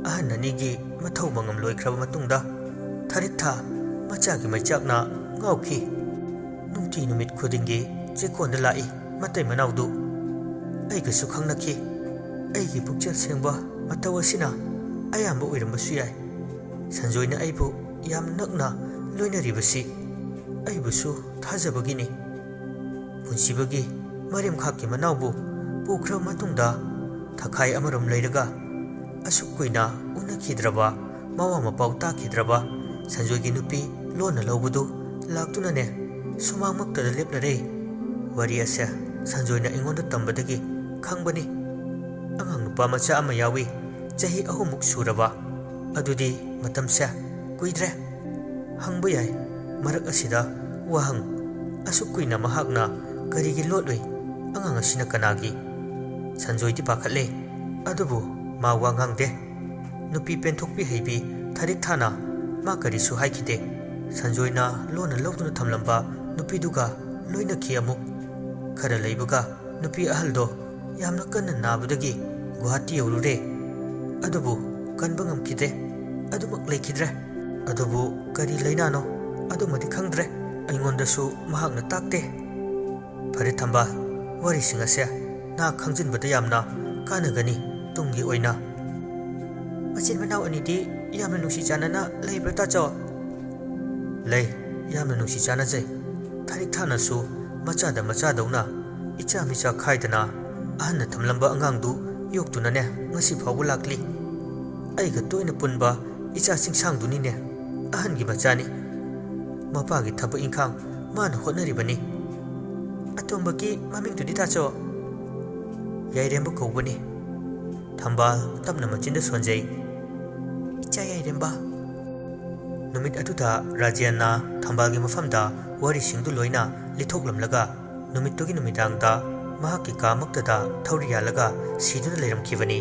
ꯑꯍꯟ ꯑꯅꯤꯒꯤ ꯃꯊꯧ ꯃꯉꯝ ꯂꯣꯏꯈ꯭ꯔꯕ ꯃꯇꯨꯡꯗ ꯊꯔꯤꯛ ꯊꯥ ꯃꯆꯥꯒꯤ ꯃꯩꯆꯥꯛꯅ ꯉꯥꯎꯈꯤ꯫ ꯅꯨꯡꯇꯤ ꯅꯨꯃꯤꯠ ꯈꯨꯗꯤꯡꯒꯤ ꯆꯦꯛꯀꯣꯟꯗ ꯂꯥꯛꯏ ꯃꯇꯩ ꯃꯅꯥꯎꯗꯨ꯫ ꯑꯩꯒꯁꯨ ꯈꯪꯅꯈꯤ꯫ ꯑꯩꯒꯤ ꯄꯨꯛꯆꯦꯜ ꯁꯦꯡꯕ ꯃꯇꯧ ꯑꯁꯤꯅ ꯑꯌꯥꯝꯕ ꯑꯣꯏꯔꯝꯕꯁꯨ ꯌꯥꯏ꯫ ꯁꯟꯖꯣꯏꯅ ꯑꯩꯕꯨ ꯌꯥꯝ ꯅꯛꯅ ꯂꯣꯏꯅꯔꯤꯕꯁꯤ ꯑꯩꯕꯨꯁꯨ ꯊꯥꯖꯕꯒꯤꯅꯤ꯫ ꯄꯨꯟꯁꯤꯕꯒꯤ ꯃꯔꯦꯝꯈꯥꯛꯀꯤ ꯃꯅꯥꯎꯕꯨ ꯄꯨꯈ꯭ꯔꯕ ꯃꯇꯨꯡꯗ ꯊꯈꯥꯏ ꯑꯃꯔꯣꯝ ꯂꯩꯔꯒ ꯑꯁꯨꯛ ꯀꯨꯏꯅ ꯎꯅꯈꯤꯗ꯭ꯔꯕ, ꯃꯋꯥ ꯃꯄꯥꯎ ꯇꯥꯈꯤꯗ꯭ꯔꯕ ꯁꯟꯖꯣꯏꯒꯤ ꯅꯨꯄꯤ ꯂꯣꯟꯅ ꯂꯧꯕꯗꯨ ꯂꯥꯛꯇꯨꯅꯅꯦ ꯁꯨꯃꯥꯡꯃꯛꯇꯗ ꯂꯦꯞꯂꯔꯦ꯫ ꯋꯥꯔꯤ ꯑꯁꯦ ꯁꯟꯖꯣꯏꯅ ꯑꯩꯉꯣꯟꯗ ꯇꯝꯕꯗꯒꯤ ꯈꯪꯕꯅꯤ꯫ ꯑꯉꯥꯡ ꯅꯨꯄꯥ ꯃꯆꯥ ꯑꯃ ꯌꯥꯎꯏ, ꯆꯍꯤ ꯑꯍꯨꯝꯃꯨꯛ ꯁꯨꯔꯕ꯫ ꯑꯗꯨꯗꯤ ꯃꯇꯝꯁꯦ ꯀꯨꯏꯗ꯭ꯔꯦ꯫ ꯍꯪꯕ ꯌꯥꯏ, ꯃꯔꯛ ꯑꯁꯤꯗ ꯋꯥꯍꯪ, ꯑꯁꯨꯛ ꯀꯨꯏꯅ ꯃꯍꯥꯛꯅ ꯀꯔꯤꯒꯤ ꯂꯣꯠꯂꯨꯏ? ꯑꯉꯥꯡ ꯑꯁꯤꯅ ꯀꯅꯥꯒꯤ? ꯁꯟꯖꯣꯏꯗꯤ ꯄꯥꯈꯠꯂꯦ, ꯑꯗꯨꯕꯨ ꯃꯥ ꯋꯥ ꯉꯥꯡꯗꯦ꯫ ꯅꯨꯄꯤ ꯄꯦꯟꯊꯣꯛꯄꯤ ꯍꯩꯕꯤ ꯊꯔꯤꯛ ꯊꯥꯅ ꯃꯥ ꯀꯔꯤꯁꯨ ꯍꯥꯏꯈꯤꯗꯦ꯫ ꯁꯟꯖꯣꯏꯅ ꯂꯣꯟꯅ ꯂꯧꯗꯨꯅ ꯊꯝꯂꯝꯕ ꯅꯨꯄꯤꯗꯨꯒ ꯂꯣꯏꯅꯈꯤ ꯑꯃꯨꯛ꯫ ꯈꯔ ꯂꯩꯕꯒ ꯅꯨꯄꯤ ꯑꯍꯜꯗꯣ ꯌꯥꯝꯅ ꯀꯟꯅ ꯅꯥꯕꯗꯒꯤ ꯒꯨꯋꯥꯍꯥꯇꯤ ꯌꯧꯔꯨꯔꯦ꯫ ꯑꯗꯨꯕꯨ ꯀꯟꯕ ꯉꯝꯈꯤꯗꯦ꯫ ꯑꯗꯨꯃꯛ ꯂꯩꯈꯤꯗ꯭ꯔꯦ꯫ ꯑꯗꯨꯕꯨ ꯀꯔꯤ ꯂꯩꯅꯥꯅꯣ? ꯑꯗꯨꯃꯗꯤ ꯈꯪꯗ꯭ꯔꯦ꯫ ꯑꯩꯉꯣꯟꯗꯁꯨ ꯃꯍꯥꯛꯅ ꯇꯥꯛꯇꯦ꯫ ꯐꯔꯦ ꯊꯝꯕꯥꯜ, ꯋꯥꯔꯤꯁꯤꯡ ꯑꯁꯦ ꯅꯍꯥꯛ ꯈꯪꯖꯤꯟꯕꯗ ꯌꯥꯝꯅ ꯀꯥꯟꯅꯒꯅꯤ ꯇꯨꯡꯒꯤ ꯑꯣꯏꯅ꯫ ꯃꯆꯤꯟ ꯃꯅꯥꯎ ꯑꯅꯤꯗꯤ ꯌꯥꯝꯅ ꯅꯨꯡꯁꯤ ꯆꯥꯟꯅꯅ ꯂꯩꯕ꯭ꯔꯥ ꯇꯥꯆꯧ? ꯂꯩ, ꯌꯥꯝꯅ ꯅꯨꯡꯁꯤ ꯆꯥꯟꯅꯖꯩ꯫ ꯊꯔꯤꯛ ꯊꯥꯅꯁꯨ ꯃꯆꯥꯗ ꯃꯆꯥꯗꯧꯅ ꯏꯆꯥ ꯃꯤꯆꯥ ꯈꯥꯏꯗꯅ ꯑꯍꯟꯅ ꯊꯝꯂꯝꯕ ꯑꯉꯥꯡꯗꯨ ꯌꯣꯛꯇꯨꯅꯅꯦ ꯉꯁꯤ ꯐꯥꯎꯕ ꯂꯥꯛꯂꯤ꯫ ꯑꯩꯒ ꯇꯣꯏꯅ ꯄꯨꯟꯕ ꯏꯆꯥ ꯆꯤꯡꯁꯥꯡꯗꯨꯅꯤꯅꯦ ꯑꯍꯟꯒꯤ ꯃꯆꯥꯅꯤ꯫ ꯃꯄꯥꯒꯤ ꯊꯕꯛ ꯏꯪꯈꯥꯡ ꯃꯥꯅ ꯍꯣꯠꯅꯔꯤꯕꯅꯤ꯫ ꯑꯇꯣꯝꯕꯒꯤ ꯃꯃꯤꯡꯗꯨꯗꯤ ꯇꯥꯆꯧ? ꯌꯥꯏꯔꯦꯝꯕ ꯀꯧꯕꯅꯤ꯫ ꯊꯝꯕꯥꯜ ꯇꯞꯅ ꯃꯆꯤꯟꯗ ꯁꯣꯟꯖꯩ꯫ ꯏꯆꯥ ꯌꯥꯏꯔꯦꯝꯕ꯫ ꯅꯨꯃꯤꯠ ꯑꯗꯨꯗ ꯔꯥꯖꯦꯟꯅ ꯊꯝꯕꯥꯜꯒꯤ ꯃꯐꯝꯗ ꯋꯥꯔꯤꯁꯤꯡꯗꯨ ꯂꯣꯏꯅ ꯂꯤꯊꯣꯛꯂꯝꯂꯒ, ꯅꯨꯃꯤꯠꯇꯨꯒꯤ ꯅꯨꯃꯤꯗꯥꯡꯗ ꯃꯍꯥꯛꯀꯤ ꯀꯥꯃꯛꯇꯗ ꯊꯧꯔꯤ ꯌꯥꯜꯂꯒ ꯁꯤꯗꯨꯅ ꯂꯩꯔꯝꯈꯤꯕꯅꯤ꯫